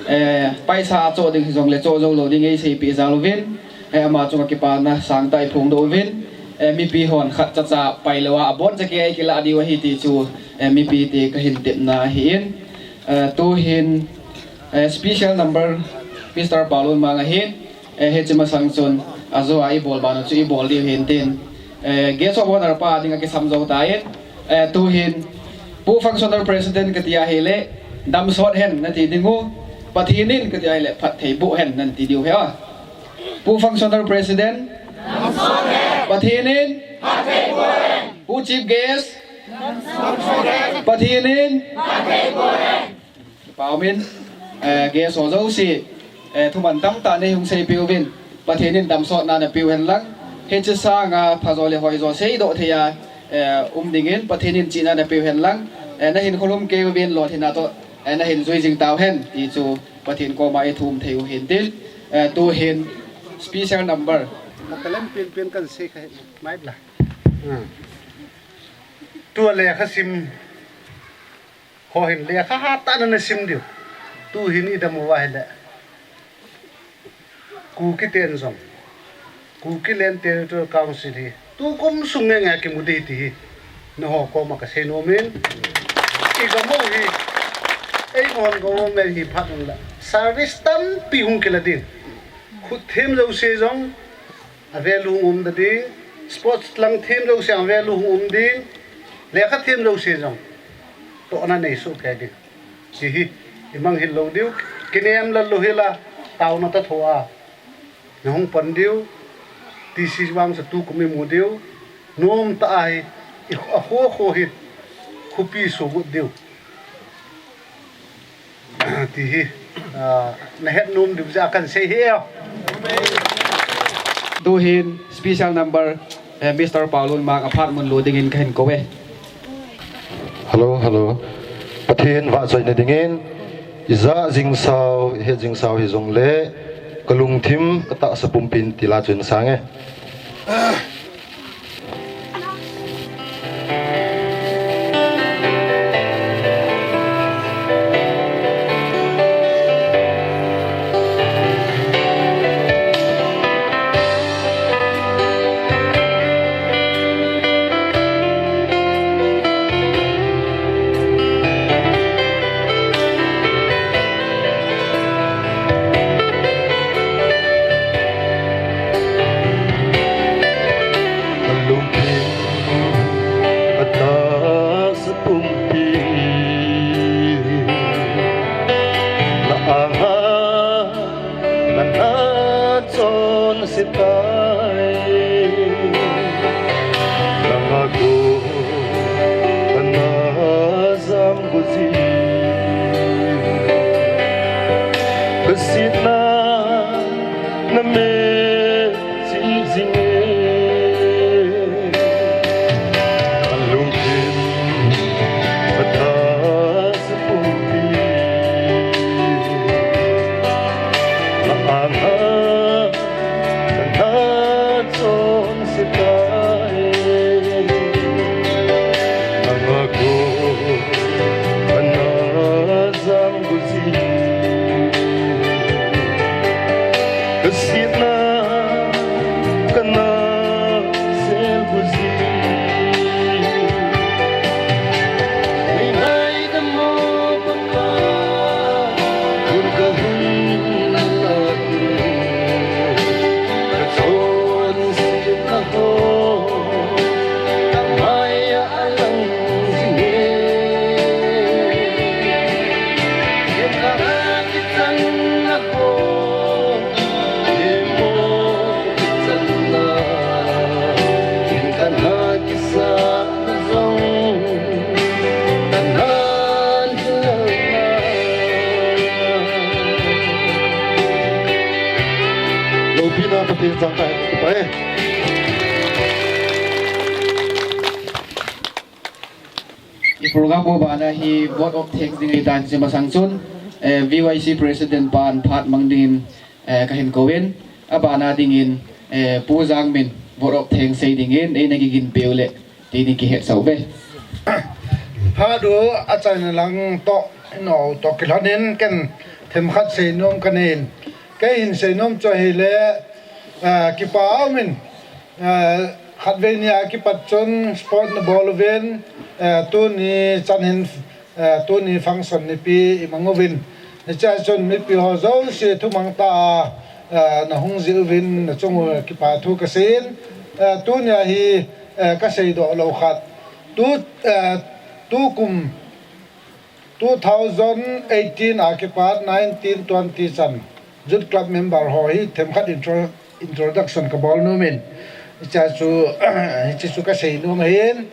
eh, paisa a choh ding hi zong leh choh zou lou ding ei seipih zawl uvin, eh, ama chunga kipahna sangtah i phongdoh uvin, eh, mipi hon khat chacha pai lou a, a bon chakei a i kilah di uh ahi ti chu, eh, mipite ka hin tepna hi in, eh, tu hin, eh, special number Mister Paulun Mang ahi. Eh, hichi masang chun, a zou a i bawl ban uh chu i bawl di uh hi'n tin. Eh, guest of honor pa ding a kisam zou ta in. Eh, tu hin, Pu Functional President ka ti ahi leh, dam sawt hen na ti ding uh. Pathian in ka ti ahi leh, phat thei buh hen na ti di uh hi a. Pu Functional President. Dam sawt hen. Pathian in. Phat thei buh hen. Pu Chief Guest. Dam sawt hen. Pathian in. Phat thei buh hen. Pau min, eh, guest haw zosia, eh, thuman tamtah nei hong seipih uvin, Pathian in dam sawtna na pe uh hen lang, hichi sang a pha zaw leh hoih zaw seidoh thei a, eh, um ding in, Pathian in chihna na pe uh hen lang, eh, na hin khol um kei uvin lawm hinna toh, eh, na hin zui zing ta uh hen, ti chu Pathian kawm a i thum thei uh hi'n tin, eh, tu hin special number. Ka talent pianpian kan sei kha hi, mai la. Hmm. Tu a lekha sim haw hin lekha hat a na sim di uh. Tu hin i dam uh ahi leh. Kuki ten zong. Kuki Land Territorial Council hi. Tukum sung nge nge kimu di ti hi. Na haw kawm a ka sei nuam in. I gam uh hi. Ei mon government hi phat un la. Service tampi hong kila ding. Khut them zosia zong. A value hong um ta ding, sports lang them zosia a value hong um ding, lekha them zosia zong. Tohna nei suk kei ding. Chi hi, i mangngilh lou di uh, kinem lel lou hi la, tauna ta thou a. Na hong pon di uh, ti si vang sa tukum i mu di uh, nuam ta ahi, i a khua khua hi, khupi su gut di uh. Ti hi, ah, na het nuam di uh ziak a kan sei hi e. Tu hin special number, eh, Mister Paulun Mang a phat mun lut ding in ka hin ko e. Hello, hello. Pathian vahchoina ding in, i zak zingsau, i het zingsau hi zong leh, ka lungthim ka tahsa pumpi in ti la chu in sang e. Ka lungthim a tahsa pumpi na anga na na chonse tai. Nang a gou ka na zam gou zi. Ka sihna na meh chih zing e. Ka lungthim a tahsa pumpi na anga na na I program uh bana hi vote of thanks ding i tan chi masang chun, eh, V Y C President pan phat mang dingin, eh, ka hin kou in, a bana dingin, eh, Pu Zang Min vote of thanks sei dingin, ei na kigin peu le, ti ni ki het sau be. Phat uh a chaina lang toh, no toh kilhon in ken themkhat sei nuam ka nei in. Kei hin sei nuam chu hi le, eh, kipa om in, eh, khatvei ni a kipat chun sport na bawl uvin, eh, tuni chan hin, eh, tuni function nipi i mang uvin. Hichia chun mipi ho zosia thumang ta, eh, na hung zil uvin na chung uh kipa thu ka sei in, eh, tuni a hi, eh, ka sei doh lou khat. Tu, eh, tu kum two thousand eighteen a kipat nineteen twenty chan Youth Club member ho hi themkhat intro, introduction ka bawl nuam in. Hichia chu, hichi chu ka sei nuam ahi in.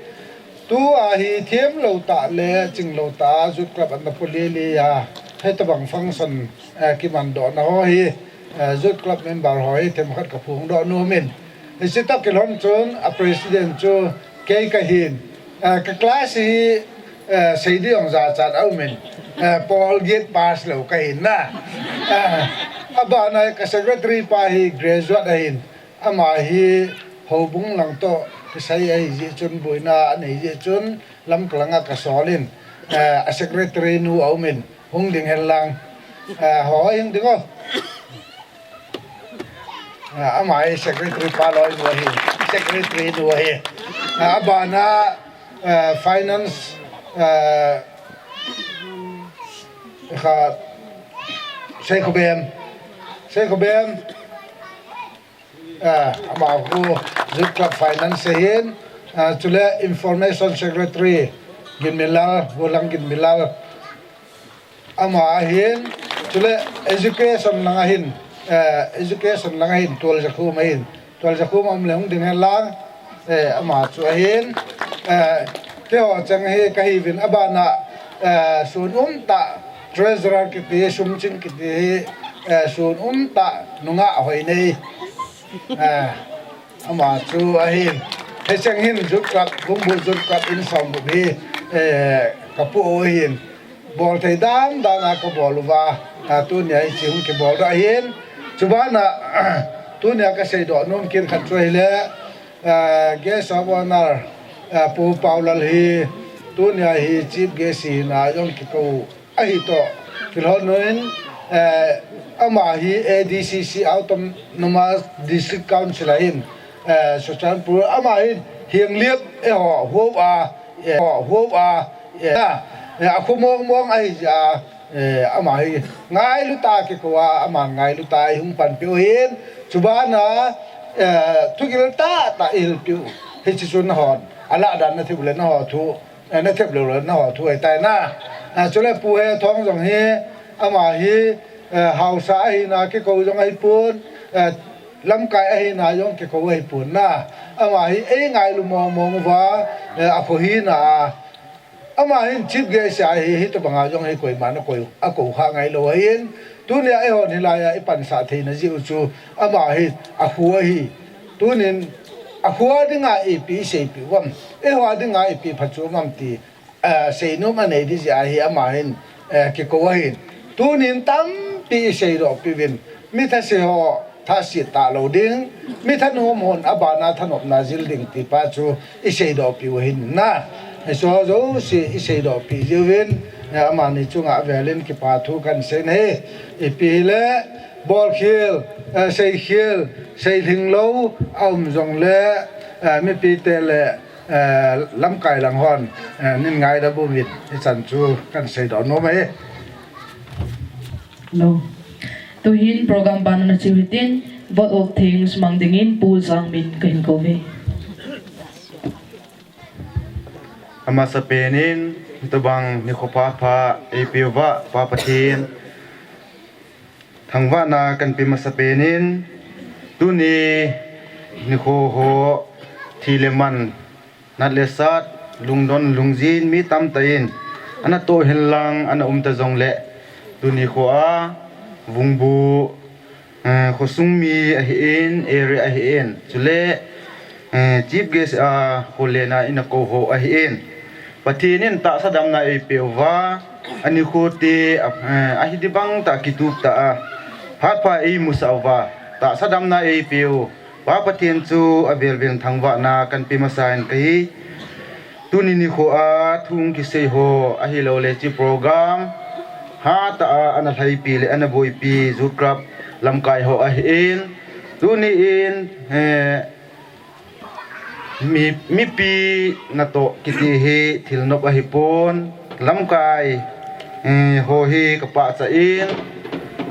Tu a hi thiam lou ta le ching lou ta Youth Club an na puli li a. Hitabang function, eh, kiman doh na ho hi, eh, Youth Club member ho hi themkhat ka phung doh nuam in. Hichi toh kilhon chun a president chu kei ka hin. Eh, ka class hi, eh, sei di ong za chat a om in. Eh, pawl giat pass lou ka hin na. Eh, a bana ka secretary pa hi graduate ahi in. Ama hi houbung lang toh kisai ahi zi chun buaina a nei zi chun Lamka lang a ka sawl in. Eh, a secretary nu a om in. Hung ding hen lang. Eh, ho hung ding o. Ah, ama hi secretary pa loi nu ahi, secretary nu ahi. Ah, a bana, ah, finance, ah, kha, Seikhobem. Seikhobem. Ah, ama khu Youth Club finance ahi in. Ah, chule information secretary Ginmilal, Vulang Ginmilal. Ama ahi in, chule education lang ahi in, eh, education lang ahi in, Tualzakhum ahi in, Tualzakhum om le hung ding hen lang, eh, ama chu ahi in, eh, keiho chang hi ka hi uvin a bana, eh, sun um ta, treasurer kiti, sumching kiti hi, eh, sun um ta, nungak hoi nei. Eh, Ama chu ahi in. Hicheng hin Youth Club, Bungbu Youth Club in sawm bup hi, eh, ka pu ahi in. Bawl thei dan dan a ka bawl uva, ah, tuni a hichi hung kibawl uva ahi in. Chubana, tuni a ka sei doh nuam khat chu ahi le, ah, guest of honor, ah, Pu Paulal hi, tuni a hi chief guest hi na jong kikou ahi toh. Kilhon in, eh, ama hi A D C C Autonomous District Council ahi in, eh, Churachandpur, ama hi hiang liap, eh, ho, ho a, eh, ho, ho a, eh, a, eh, a khu mong mong ahi a, eh, ama hi ngailu ta kikou a, ama ngailu ta i hung panpih uhi in, chubana, eh, thugil ta ta i hilpih uh. Hichi chun hon, a lah dan na thei ule na ho thu. Eh, na thep lou lou na ho thu ahi tai na. Ah, chule Pu He Thawng zong hi, ama hi, eh, hausa ahihna kikou zong ahi pun, eh, lamkai ahihna zong kikou ahi pun na. Ama hi ei ngailu mong mong uva, eh, a khu hihna a. Ama hin chief guest ahi, hitabang a zong hi koimah na kou, a kou kha ngai lou ahi in. Tuni a eihon hilai a i pansah theihna zi uh chu, ama hi a khu ahi. Tunin a khu a ding a ipi i seipih uam, eiho a ding a ipi phatchuam uam ti, eh, seinuam a nei di zi ahi ama hin, eh, kikou ahi in. Tunin tampi i seidohpih uvin, mi thase ho, thase ta lou ding, mi thanuam hon a bana thanopna zil ding ti pa chu i seidohpih uhi in na. Hichi zosia i seidohpih zi uvin, eh, amani chunga velin kipa thu kan sei nei. Ipi le, bawlkhial, eh, seikhial, seihling lou a om zong le, eh, mipite le, eh, lamkai lang hon, eh, nin ngaidam uvin, hichan chu kan seidoh nuam e. Lou. Tuhin program ban na chiu hitin, vote of thanks mang dingin Pu Zang Min ka hin kou ve. A masapen in, tubang ni khopha pha, ei piuva, Pa Pathian. Thangvahna kan pe masapen in, tuni ni kho ho, thi le man, nat le sat, lungdon lungzin mi tamtah in, ana toh hen lang, ana um ta zong le, tuni kho a, Vungbu, eh, khosung mi ahi in, area ahi in. Chule, eh, chief guest a kholena in a kou ho ahi in. Pathian in tahsa damna ei pe uva, a nikho te, eh, a hi di bang ta kitup ta a. Phat pha ei musak uva, tahsa damna ei pe u. Pa Pathian chu a velvel thangvahna kan pe masa in ka hi. Tuni nikho a thu kisei ho ahilouleh chi program hatah a ana laipi leh ana buaipi Youth Club lamkai ho ahi in. Tuni in, eh, mi, mipi na toh kiti hi thil nop ahi pon. Lamkai, eh, ho hi ka pahchah in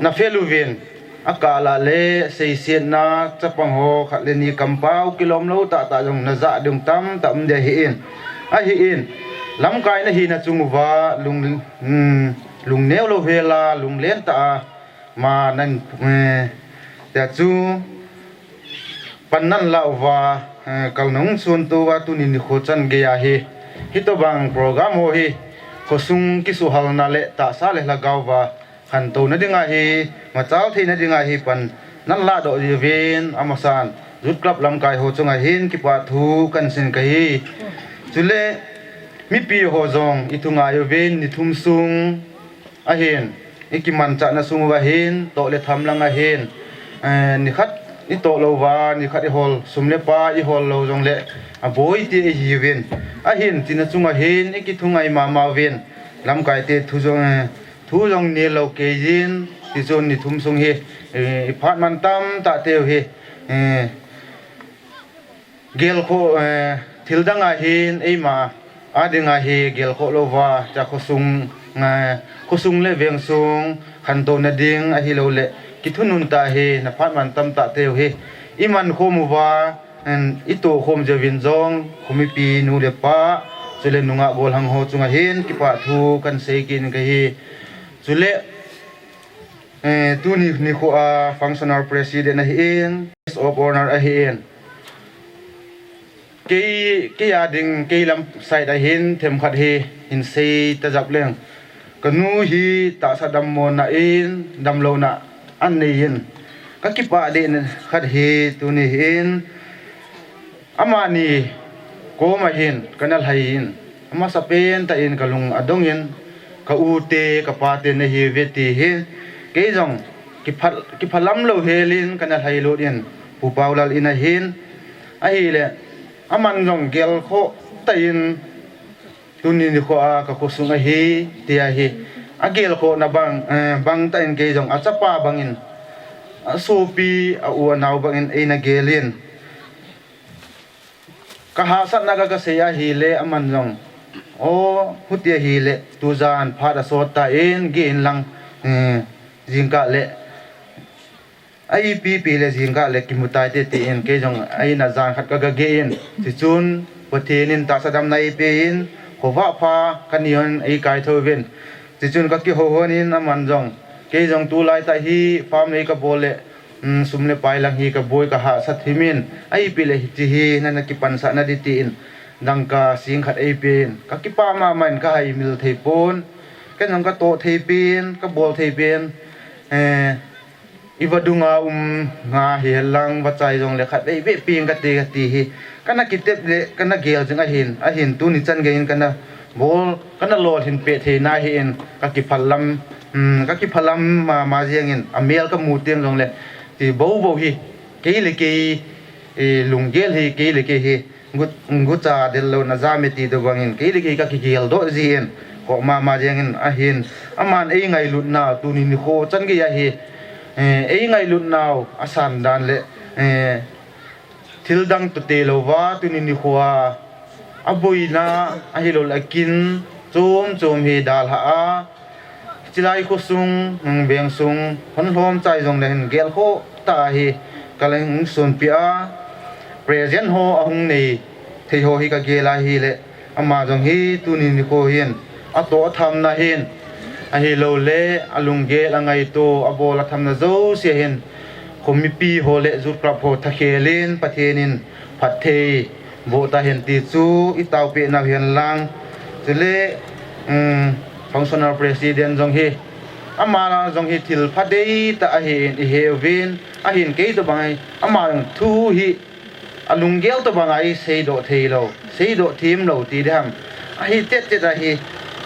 na fel uvin. A kal ah leh seisiatna chapang ho khat leh nih kampau kilawm lou tahtah zong na zak ding tamtah om dia hi in. Ahi in, lamkai na hihna chung uva lung, mm, lungneu lou hela, lunglen ta a, ma nan, eh, tia chu pan nan la uva, eh, kal nung sun tu uva tuni nikho chan gei ahi. Hitobang program ho hi, khosung kisuhalna leh tahsa leh lhagao uva khantouna ding ahi, machal theihna ding ahi pan nan la doh uvin, a masan Youth Club lamkai ho chunga hin kipahthu kan sin ka hi. Chule, mipi ho zong i thungai uvin ni thum sung ahin, i kimanchahna sung uva hin, toh leh tham lang ahin, eh, ni khat i toh lou uva, ni khat i hawl, sum leh pai i hawl lou zong leh, a buai ti i hi uvin. Ahin, chihna chung ahin, i kithungai mahmah uvin, lamkai te thu zong, eh, thu zong ni lou kei in, ti chun ni thum sung hi, eh, i phat man tamtah te uh hi, eh, gelkhoh, eh, thil dang ahin, eima a ding ahi gelkhoh lou uva, cha khosung, eh, khosung leh veng sung khantouna ding ahilouleh kithunun ta hi, na phat man tamtah te uh hi i man khawm uva, en, i toh khawm ziau in zong, khomipi nu leh pa, chule nungak gollhang ho chunga hin kipahthu kan sei kik in ka hi. Chule, eh, tuni nikho a functional president ahi in, guest of honor ahi in. Kei, kei a ding, kei lam side ahin themkhat hi hin sei ta zak leng. Ka nu hi tahsa dammawna in, damlouhna a nei in. Ka kipah dehna khat hi tuni in. Amah ni kawm ahin ka na lhai in. A masapen tah in ka lung a dong in. Ka u te, ka pa te na hi ve ti hi. Kei zong kipha, kiphalam lou hel in ka na lhai lut in. Pu Paulal in ahin. Ahihleh, aman zong gelkhoh tah in tuni nikho a ka khosung ahi, ti ahi. A gelkhohna bang, eh, bang tah in kei zong a chapa bangin, a sopi, a u a nau bangin ei na gel in. Ka hahsatna ka, ka sei ahihleh aman zong, aw, huti ahihleh, tuzan phat a sawt ta in, geh in lang, eh, zingkal leh, a ipi pi leh zingkal leh kimu tai te ti in, kei zong a inn ah zan khat ka ga geh in. Chichun, Pathian in tahsa damna ei pe in, khovah pha ka ni hon ei kai thou vin. Chichun ka kihou hon in aman zong. Kei zong tulai tah hi farm nei ka bawl leh, mm, sum leh pai lang hi ka buai ka hahsat himhim in. A ipi leh hichi hi na na kipansakna di ti in. Dangka sing khat ei pe in. Ka kipah mahmah in ka haimil thei pon. Ken zong ka toh thei pen, ka bawl thei pen. Eh, i vadung a um nga hi hen lang, vachai zong leh khat vei vei ping ka ti, ka ti hi. Ka na kitep leh, ka na gel zing ahin, ahin tuni chan gei in ka na bawl, ka na lawlhin peh theihna hi in, ka kiphalam, mm, ka kiphalam mahmah ziang in, a mel ka mu teng zong leh, ti bou bou hi, kei leh kei, eh, lunggel hi, kei leh kei hi. Gu, gucha del lou na zam e ti deuh bangin, kei leh kei ka kigel doh zi in, kawk mahmah ziang in ahin, aman ei ngailutna, tuni nikho chan gei ahi, eh, ei ngailutna uh, a san dan leh, eh, thil dang toh te lou va, tuni nikho a, a buaina, ahilou leh a kin, chom chom hi dalha a, Chilai khosung, mm, veng sung, hon hlawm chai zong leh hin gelkhoh ta hi ka leng sunpi a. Present ho a hong nei thei ho hi ka gel ahihleh. Ama zong hi tuni nikho hin, a toh a thamna hin, ahilou leh a lunggel a ngaihtuah a bawl a thamna zosia hin, khomipi ho leh youth club ho thakhel in Pathian in phatthei boh ta hen ti chu i taupeh nau hen lang. Chuleh, um, functional president zong hi, Ama zong hi thil pha deita ahi in i he uvin, ahin kei tobang hi ama zong thu hi a lunggel tobang a i seidoh theilou, seidoh themlou ti diam. Ahi tettet ahi,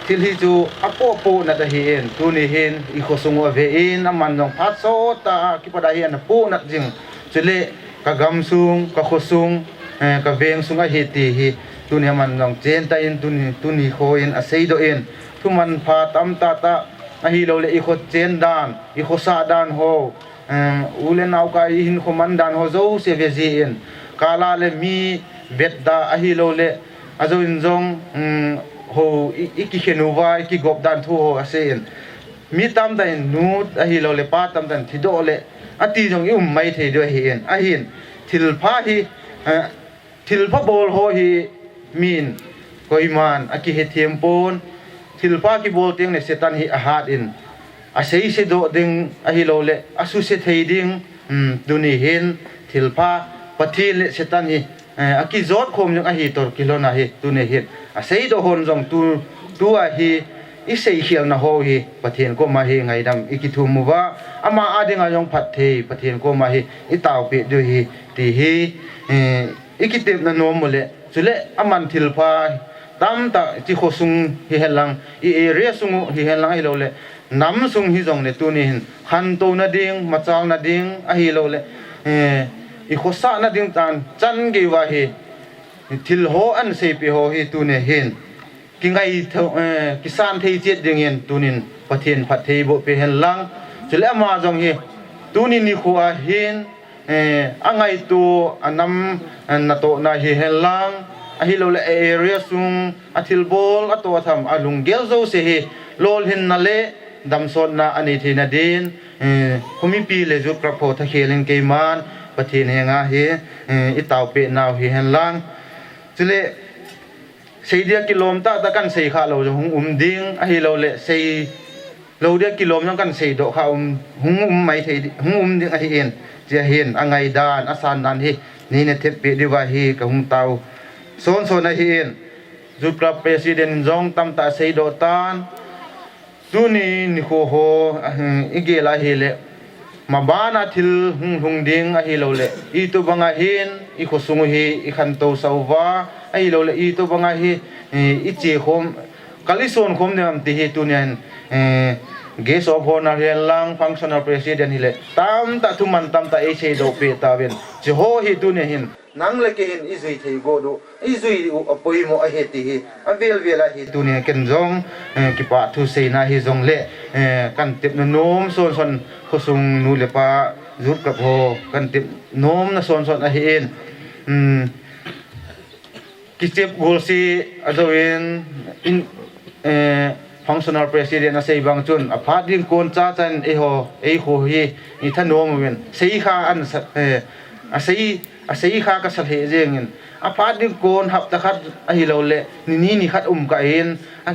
thil hi chu a popohnat ahi in, tuni hin i khosung uh a ve in, aman zong phat sawt a kipat a hi ana pohnat zing. Chuleh ka gam sung, ka khosung, eh, ka veng sung ahi ti hi tuni aman zong chenta in tuni, tuni khawng in a seidoh in, thuman pha tamtah tah ahilouleh i khochen dan, i khosah dan ho, eh, u leh nau ka i hinkho man dan ho zouse ve zi in, kala leh mi vetda ahilouleh a zou in zong, mm, ho i, i kikhen uva, i kigop dan thu ho a sei in. Mi tamtah in nu ahilouleh pa tamtah in thi doh leh a ti zong i um maithei diu ahi in. Ahin, thil pha hi, eh, thil pha bawl ho hi min koiman a kihethiam pon, thil pha kibawl teng leh Setan hi a hat in, a seisedoh ding ahilouleh a suse thei ding, mm, tuni hin thil pha Pathian leh Setan hi, eh, a kizawt khawm ding ahi toh kilawm ahi tuni hin. A seidoh hon zong tu, tu ahi i seikhialna ho hi Pathian koma hi ngaidam i kithum uva, ama ading a zong phatthei Pathian koma hi i taupih diu hi ti hi, eh, i kitepna nuam uleh. Chuleh aman thil pha tamtah chi khosung hi hen lang, i area sung uh hi hen lang ahilouleh nam sung hi zong leh tuni hin khantouna ding, machalna ding ahilouleh, eh, i khosahna ding tan chan gei uva hi thil ho ana seipih ho hi tuni hin kingai tho, eh, kisan thei chiat ding in tunin Pathian phatthei boh pe hen lang. Chuleh ama zong hi tuni nikho a hin, eh, a ngaitu a nam, eh, natohna hi hen lang, ahilouleh a area sung a thilbawl a toh a tham a lunggel zouse hi lolhinna leh damsawtna a nei theihna din, eh, khomipi leh youth club ho thakhel in keiman Pathian henga hi, eh, i taupih nau hi hen lang. Chuleh sei dia kilawm tah tah kan sei kha lou zong hong um ding, ahilouleh sei lou dia kilawm zong kan seidoh kha um, hong um maithei di, hong um ding ahi in, chia hin a ngaidan, a sandan hi nei na theppih diu ahi ka hong tau sawnsawn ahi in. Youth club president in zong tamtah seidoh tan, tuni nikho ho, ah, i gel ahihleh, maban a thil hong lhung ding ahilouleh, i tobang a hin i khosung uh hi i khantou sa uva, ahilouleh i tobang a hi, eh, i chi khawm, kal i sawn khawm diam ti hi tuni a hin, eh, guest of honour hi hen lang, functional president hileh tamtah thuman tamtah ei seidoh peh ta ven. Chi ho hi tuni a hin nang leh kei hin i zui thei gawp uh, i zui uh a poimoh ahi ti hi a velvel ahi. Tuni a ken zong, eh, kipahthu seina hi zong leh, eh, kan tep nuam sawnsawn, khosung nu leh pa, youth club ho kan tep nuam na sawnsawn ahi in. Hmm, kichep gol si a zou in, in, eh, functional president a sei bang chun a phat ding kon chacha in ei ho, ei kho hi i thanuam uvin. Sei kha ana sa, eh, a sei, a sei kha ka sa lheh zeng in. A phat ding kon hapta khat ahilouleh ni nih ni khat um kha in, a,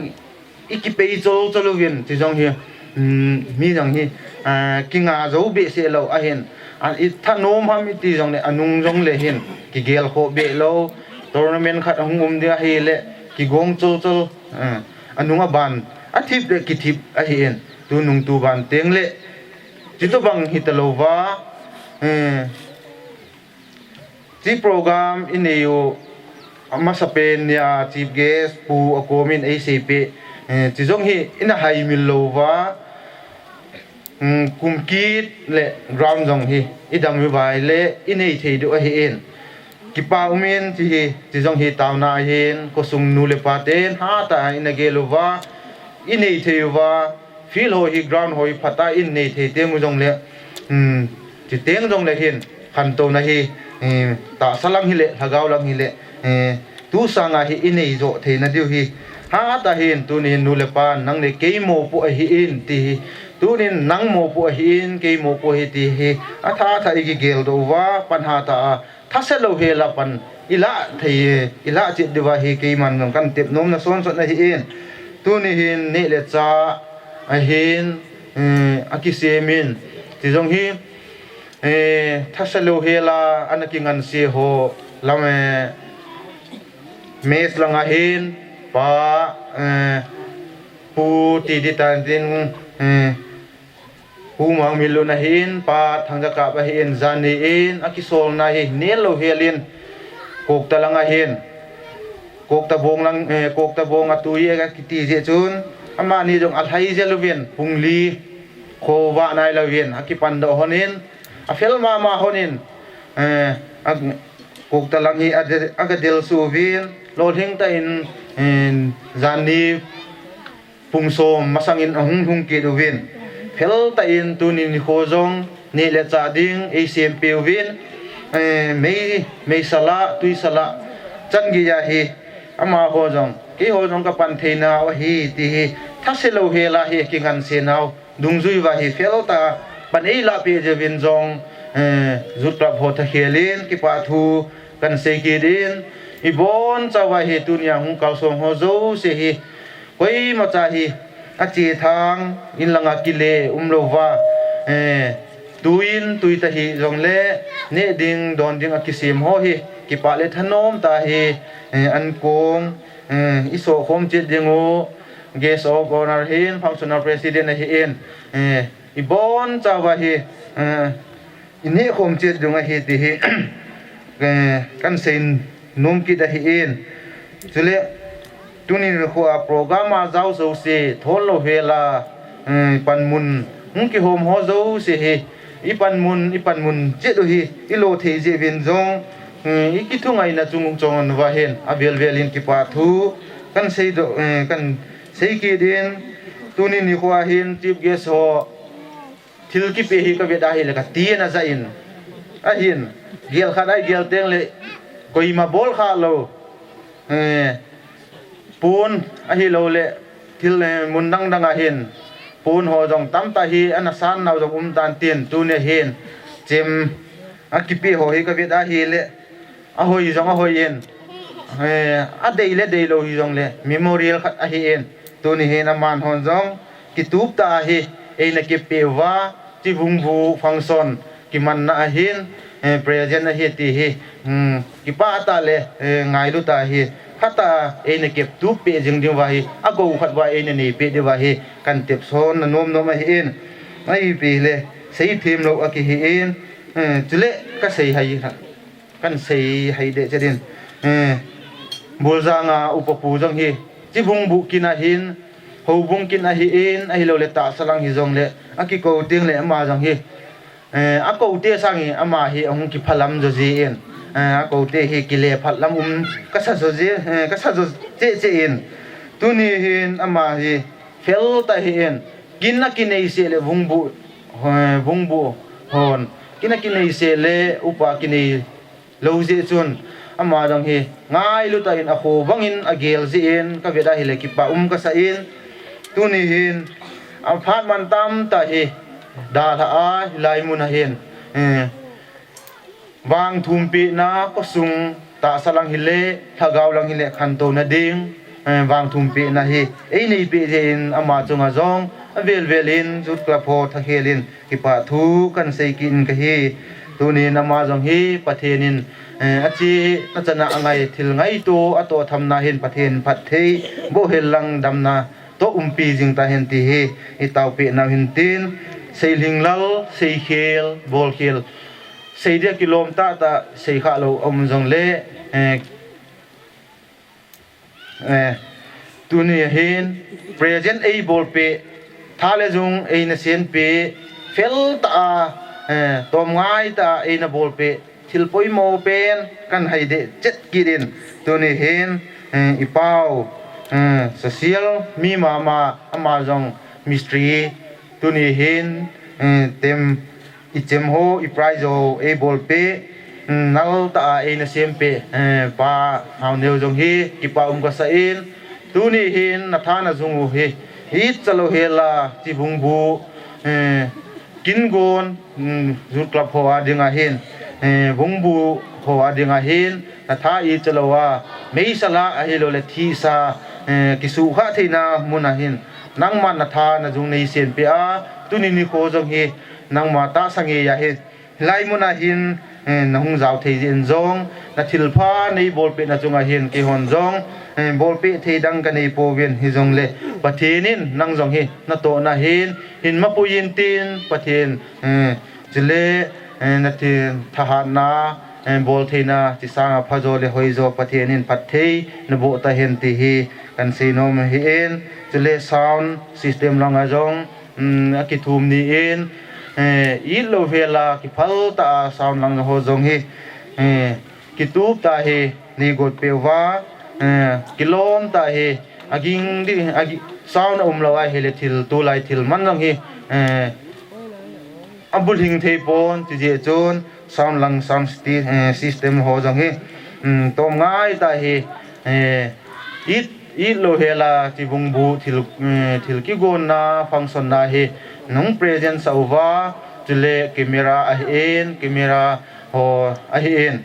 i kipei cholchol uvin, chi zong hi, mm, mi zong hi, ah, kinga zou behseh lou ahin. A, i thanuam ham i ti zong leh, a nung zong leh hin kigel khawh beh lou. Tournament khat hong um ding ahihleh kigong cholchol, ah, a nung a ban a thip leh kithip ahi in. Tu nung tu ban teng leh chi tobang hita lou va, eh, chi program i nei uh a masapen ni a chief guest pu a kawm in ei seipih, eh, chi zong hi i na haimil lou va, mm, kum kit leh ground zong hi i dam i vai leh i nei thei diu ahi in. Kipak um in chi hi, chi zong hi tauna ahi in, khosung nu leh pa ten hatah a i na gel uva, i nei thei uva, field ho hi, ground ho hi phat a i nei thei teng uh zong leh, hmm, chi teng zong leh hin, khantouna hi, eh, tahsa lang hileh, lhagao lang hileh, eh, tu sang a hi i nei zoh theihna diu hi. Hatah a hin, tuni hin nu leh pa, nang leh kei mopoh ahi in ti hi. Tunin nang mopoh ahi in, kei mopoh ahi ti hi. A thatha i kigel doh uva, pan hatah a thase lou hel a pan i lah thei, i lah chiat diu ahi, keiman zong kan tep nuam na sawnsawn ahi in. Tuni hin neh leh chah ahi in, eh, a kisem in. Chi zong hi, eh, thase lou hel a ana kingansia ho lam, eh, mess lang ahi in, pa, eh, pu ti di tan tin, eh, Pu Mang Min Lun ahi in, Pa Thang Za Kap ahi in, zan ni in a kisawlna hi nel lou hial in, Kawkta lang ahi in, Kawkta Bawng lang, eh, Kawkta Bawng a tui a kiti ziak chun, amah ni zong a hlai zel uvin, pung li khovah nai lou in a kipan doh hon in, a fel mahmah hon in, eh, a, Kawkta lang hi a de-, a ka del su uvin, lawlhing ta in, eh, zan ni pung sawm masang in a hung hung kit uvin, fel ta in tuni ni kho zong neh le chah ding ei sem pih uvin, eh, mei, mei sala, tui sala, chan gei ahi, amah ho zong, kei ho zong ka pan theihna uh ahi, ti hi, thase lou hial a hi, kingansenau dungzui uah hi, fel ta, pan ei lah pih ziak uvin zong, eh, Youth Club ho tha hial in, kipahthu kan sei kit in, i bawn chauh uah hi, tuni a hung kalsuan ho zouse hi, koimacha hi, a chithang in lang a kile um lou uah, eh, tui in tui ta hi zong le, neh ding, dawn ding a kisem ho hi, kipah le thanuam ta hi, eh, an kong, eh, i sawkhawm chiat ding uh, guest of honour hi in, functional president ahi in, eh, i bawn chauh uah hi, eh, i nehkhawm chiat ding ahi ti hi, eh, kan sei nuam kit ahi in. Chule, tuni ni kho a program a zau zouse, thawn lou hial a, eh, panmun, hung kihawm ho zouse hi, i panmun, i panmun chiat uh hi, i lou thei ziak uvin zong, eh, i kithungaihna chung chong uah hin, a velvel in kipahthu, kan sei doh, eh, kan sei kit in, tuni ni kho a hin, chief guest ho, thil kipia hi ka vet a hi le ka ti na za in. Ahi in, gel khat a i gel teng le, koima bawl kha lou. Eh, pun ahi lou le, thil, eh, mun dangdang a hin. Pun ho zong tamta hi, a na san nau zong um tan tin, tuni hin. Chem, a kipia ho hi ka vet a hi le, a hoi zong a hoi in, eh, a dei le dei lou hi zong le, memorial khat ahi in, tuni hin a man hon zong, kitup ta hi, ei na kep pih ua, Chibungbu function, kimanna ahi in, eh, present ahi ti hi, hmm, kipah ta le, eh, ngailu ta hi, khat a ei na kep tup pih zing ding uah hi, a gou khat uah ei na nei pih ding uah hi, kan tep sawn na nuam nuam ahi in, ahi pi le, sei thim lou a ki hi in, eh, chule ka sei hai kha. Kan sei hai deh chiat in. Eh, Bulzang a upa pu zong hi, Chibungbu kin ahi in, Houbung kin ahi in, ahi lou le Tahsa lang hi zong le, a kikou teng le amah zong hi. Eh, a kou te sang hi amah hi a hung kiphalam zaw zi in. Eh, a kou te hi kile phatlam um ka sa zaw zi, eh, ka sa zaw cheh cheh in. Tuni hin amah hi, fel ta hi in. Kin a kinei seh le Bungbu, eh, Bungbu hon. Kin a kinei seh le upa kinei lou ziak chun, amah dang hi, ngailu ta in a kho bang in a gel zi in, ka vet a hi le kipah um ka sa in, tuni hin, a phat man tamta hi, dalha a, hilai mun a hin, eh, vang thumpihna, khosung, Tahsa lang hi le, Lhagao lang hi le, khantouna ding, eh, vang thumpihna hi, ei nei pih ziak in, amah chunga zong, a velvel in, Youth Club ho tha hial in, kipahthu kan sei kit in ka hi. Tuni in amah zong hi Pathian in, eh, a chi na chana a ngai thil ngaitu a toh thamna hin Pathian phat thei boh hial lang damna toh umpi zing ta hen ti hi i taupih nau hin tin, Seihlinglal, Seikhel, Bawlkhel, sei dia kilawm ta ta, sei kha lou om zong le, eh, Eh, tuni a hin, present ei bawl pih, tha le zung ei na sian pih, fel ta a, eh, tawm ngai ta a ei na bawl pih, thil poimoh pen kan hai deh chet kit in, tuni hin, eh, i pau, eh, social mi mahmah, amah zong mistri, tuni hin, eh, tem, i chem ho, i prize ho, ei bawl pih, mm, nal ta a ei na siam pih, eh, Pa Hauneu zong hi, kipah um ka sa in, tuni hin na tha na zung uh hi, i chalou hial a, Chibungbu, eh, kin gon, mm, Youth Club ho a ding a hin, eh, Bungbu ho a ding a hin, na tha i chalou a, meisa la ahi lou le thisa, eh, kisukha theihna mun a hin, nangmah na tha na zung nei sian pih a, tuni ni kho zong hi, nangmah Tahsa ngei a hin, hilai mun a hin, eh, na hung zau thei ziak in zong, na thilpha nei bawl pih na chung a hin, kei hon zong, eh, bawlpih thei dang ka nei pouvin, hijongleh Pathian in nang zong hi na tohna hin, hin mapui intin Pathian, eh, chule, eh, na thahatna, eh, bawl theihna chi sanga phazaw leh hoizaw Pathian in phattheihna boh ta hen ti hi kan sei nuam hi in, chule sound system langa zong, mm, a kithum ni in, eh, it lou hela kiphal ta a sound lang ho zong hi, eh, kitup ta hi, nei gawt peuh va, eh, kilawm ta hi, a ging di, a gi-, sound a um lou a hileh thil, tulai thil man zong hi, eh, a bulhing thei pon, chi ziak chun sound lang, sound sti-, eh, system ho zong hi, mm, tawm ngai ta hi, eh, it, it lou hela chi bung bu thil, eh, thil kigawmna, function na hi, nong present sa uva, chule camera ahi in, camera ho ahi in,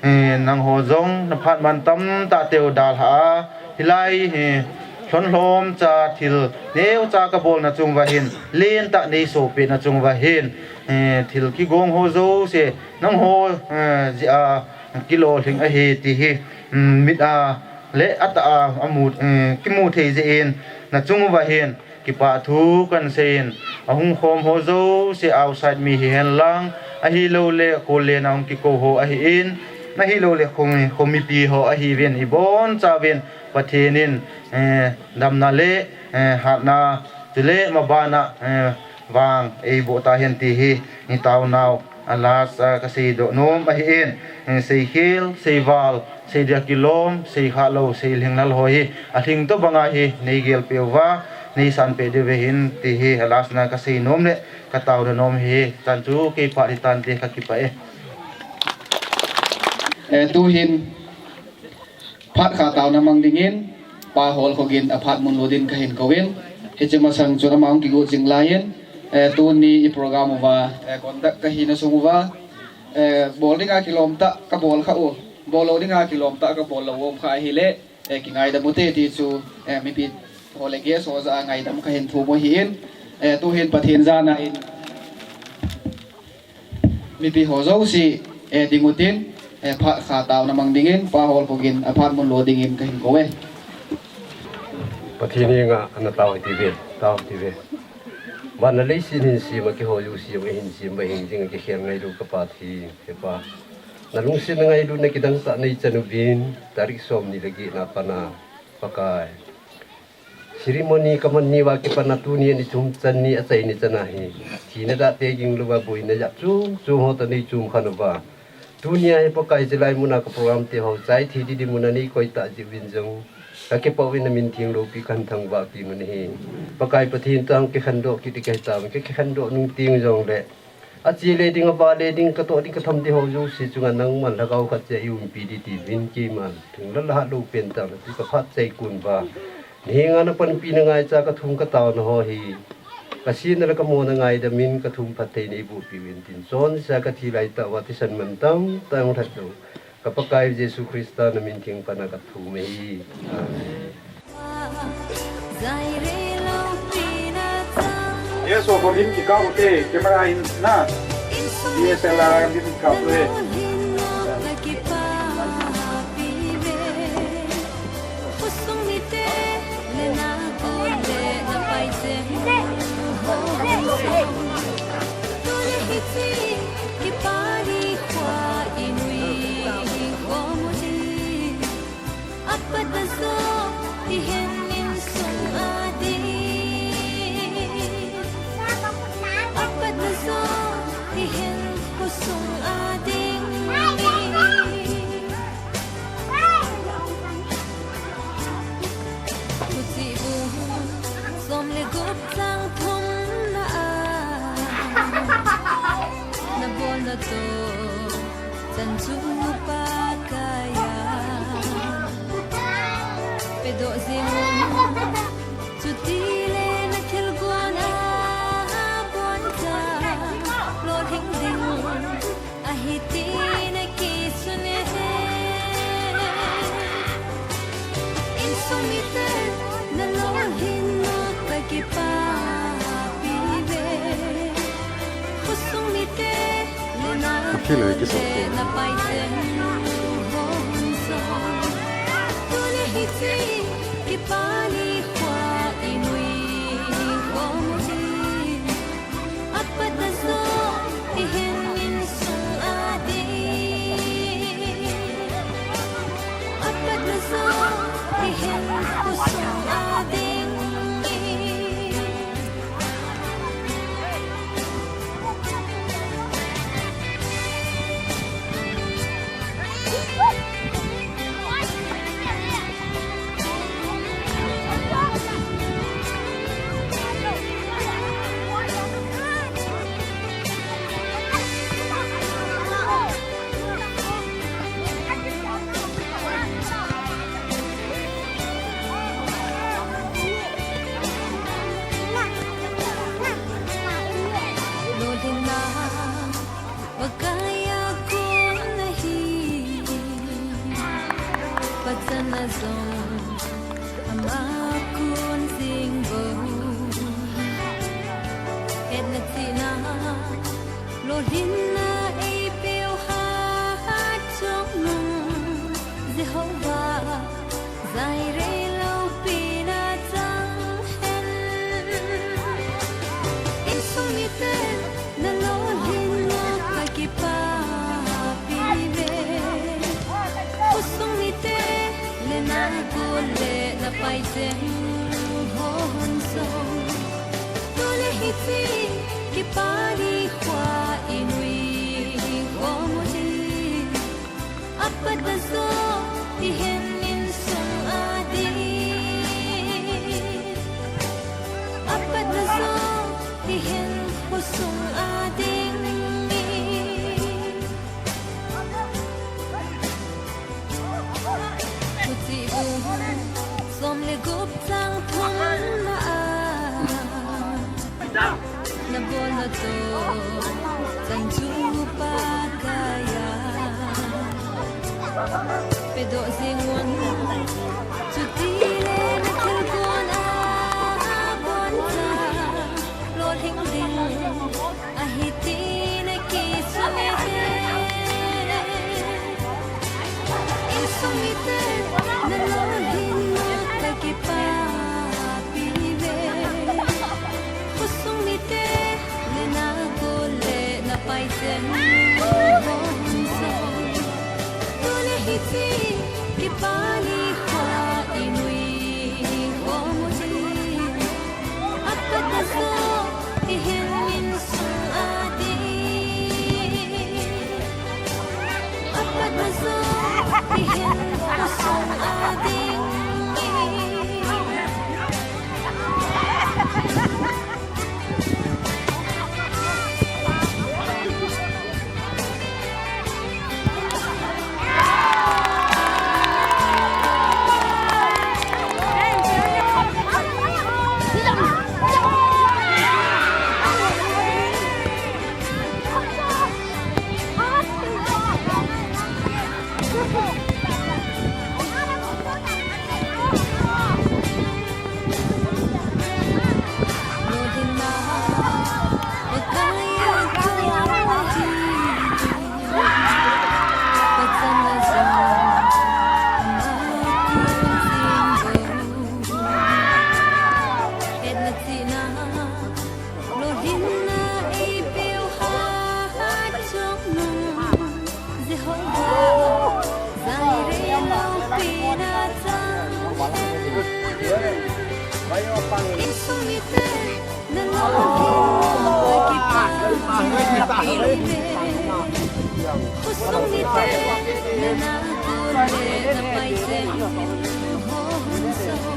eh, nang ho zong na phat man tam ta teu dal ha, hilai, eh, hlon hlawm cha thil, neu cha ka bawlna chung va hin, len ta nei sopina chung va hin, eh, thil kigawm ho zosia, nang ho, eh, zia, kilawhling ahi ti hi, mm, mit a, leh a ta a, a mu, eh, kimu thei ziak in, na chung va hin, kipahthu kan sei in, a hung khawm ho zosia outside mi hi hen lang, ahilouleh kol leh na hung kikou ho ahi in, ahilouleh khawm, khawm mipi ho ahi uvin, i bonchauvin, Pathian in, eh, damna leh, eh, hatna, chule maban a, eh, vang ei boh ta hen ti hi, i tauna uh. A last a ka sei doh nuam ahi in, eh, sei khel, sei val, sei dia kilawm, sei kha lou, sei lhinglal ho hi, a hling toh banga hi, nei gel peuh va, nei san peuh di ve hin, ti hi, a last na ka sei nuam leh, ka tauna nuam hi, tan chu kei phat hi tan ti ka kipah e. Eh, tu hin, phat khatauna mang dingin, Pa Hawlkhogin a phat mun lut dingin ka hin kou in. Hichi masang chun amah hong kigu zing lai in, eh, tuni i program uva, eh, conduct ka hihna sung uva, eh, bawl dinga kilawm ta ka bawl kha uh, bawl lou dinga kilawm ta ka bawl lou om kha hileh, eh, kingaidam uh te ti chu, eh, mipi ho leh guest ho zah a ngaidam ka hin thum uh hi in, eh, tu hin Pathian zahna in, mipi ho zosia, eh, ding utin, eh, phat khatauna mang dingin, Pa Hawlkhogin a phat mun lut dingin ka hin kou e. Pathian henga ana tau hi ti ve, tau hi ti ve. Van leh leisin hinsiam a kihou zosia, a hinsiam a hing zing a kikhel ngei lou ka Pathian, he Pa. Na lungsim ngailut na kidang ta nei chan uvin, tarik sawmnih leh giat na pan a, Pakai. Ceremony ka man ni uva kipan a tuni a ni thum chan ni a chai ni chan ahi. Thina dahte ging louva buaina zah chum chum ho toh nei chum kha uva. Tuni a hi Pakai zilai mun a ka program te ho chai thei di di mun a nei koih ta zi uvin zong. Ka kipah uvin na min thang loupi ka hon thangvah kik un hi. Pakai Pathian tang kikhendoh kit di ka hi ta, ka kikhendoh nung ting zong leh. A chi leh ding, a va leh ding, ka toh ding, ka tham ding ho zosia chunga nangman lhagao khat chia i umpi di ti vin ki man. Thung la la lou pen ta, tu ka phat chai kun va. Ni nga na panpihna ngaicha ka thum ka tauna ho hi. Ka sihna leh ka mawkna ngaidam in ka thum phat thei nei bupi vin tin. Chonsia ka thi lai ta uva thisan man tam, tam that lou. Ka Pakai Jesu Khrista na min thang pan a ka thum hi. Amen. Yes, so for him, kikau te, camera in na. D S L R in kikau te. Huchibung sawm leh guk chang thumna a, na bawlna toh chan chu Pakai a pedoh zing un. Chutileh na thil guan a buan ta, lawhling ding ahi ti na kisun e. Insung mite na lawhing na ka kipahpih ve. Khosung mite na na, a philoi kisawh leh na paite hong sawm. Tule hi Kipahni khua i nui khawm uhi. A patna zaw i hin innsung a ding. A patna zaw i hin khosung a ding. Lawhlinna Pakai a kon ahi, Pathian a zong ama kon zing bou. Hetna chihna, lawhlinna ei peuh hatchungnung, Jehovah Jireh loupina chang hen. Innsung mite na lawhlinna ka kipapi ve. Khosung mite leh na gol leh na paizeng hon zong. Tu leh hichi kipahni khua i nui khawm uhi. A patna zaw i hin innsung a ding. A patna zaw i hin khosung a ding. Huchi bung sawm leh guk chang thumna ah. Na bawlna toh chang chu Pakai a pe dawh zing un. Chuti leh na thil kuan a kuan ta, lawhling ding ahi chih na kisui ve. Innsung mite na lawhlinna ka kipapi ve. Khosung mite leh na gol leh na paizeng hon zong. Tu leh hichi kipahni khua i nui khawm uhi. A patna zaw i hin innsung a ding. A patna zaw i hin khosung a ding. Lawhlinna ei peuh hatchungnung, Jehovah Jireh loupina chang hen. Innsung mite na lawhlinna ka kipapi ve. Khosung mite leh na gol leh na paizeng hon zong.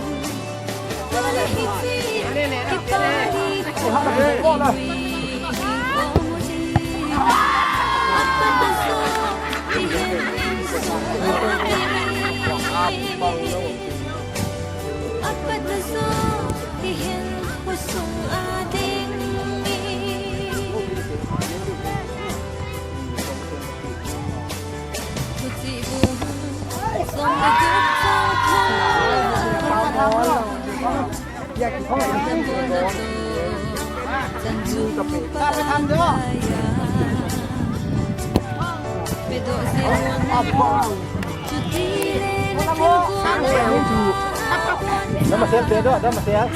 Dah masial, dah, dah masial.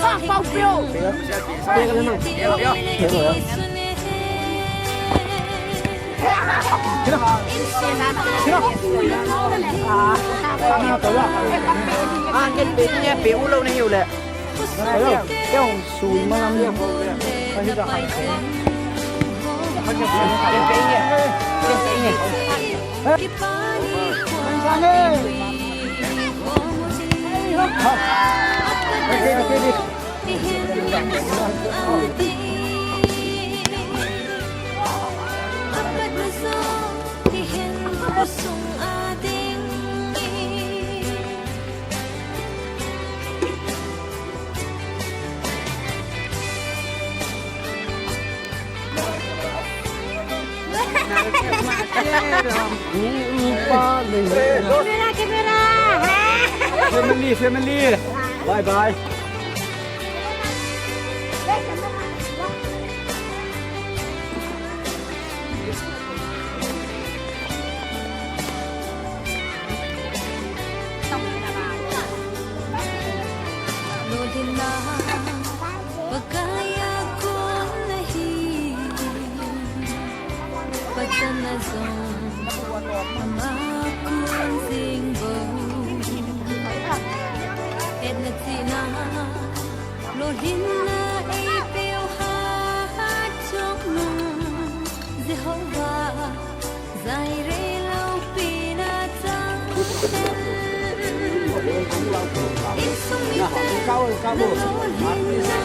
Ah, kan pe ni, pe u lou ni u le. Sui malam ni. Camera, camera. Family, family. Bye bye. Pakai a kuan ahi, Pathian a zong ama kuan zing bo. Etna chihna, lolhinna ei peuh hat chong na, Jehovah Jireh loupina chang. Insung mite na lolhinna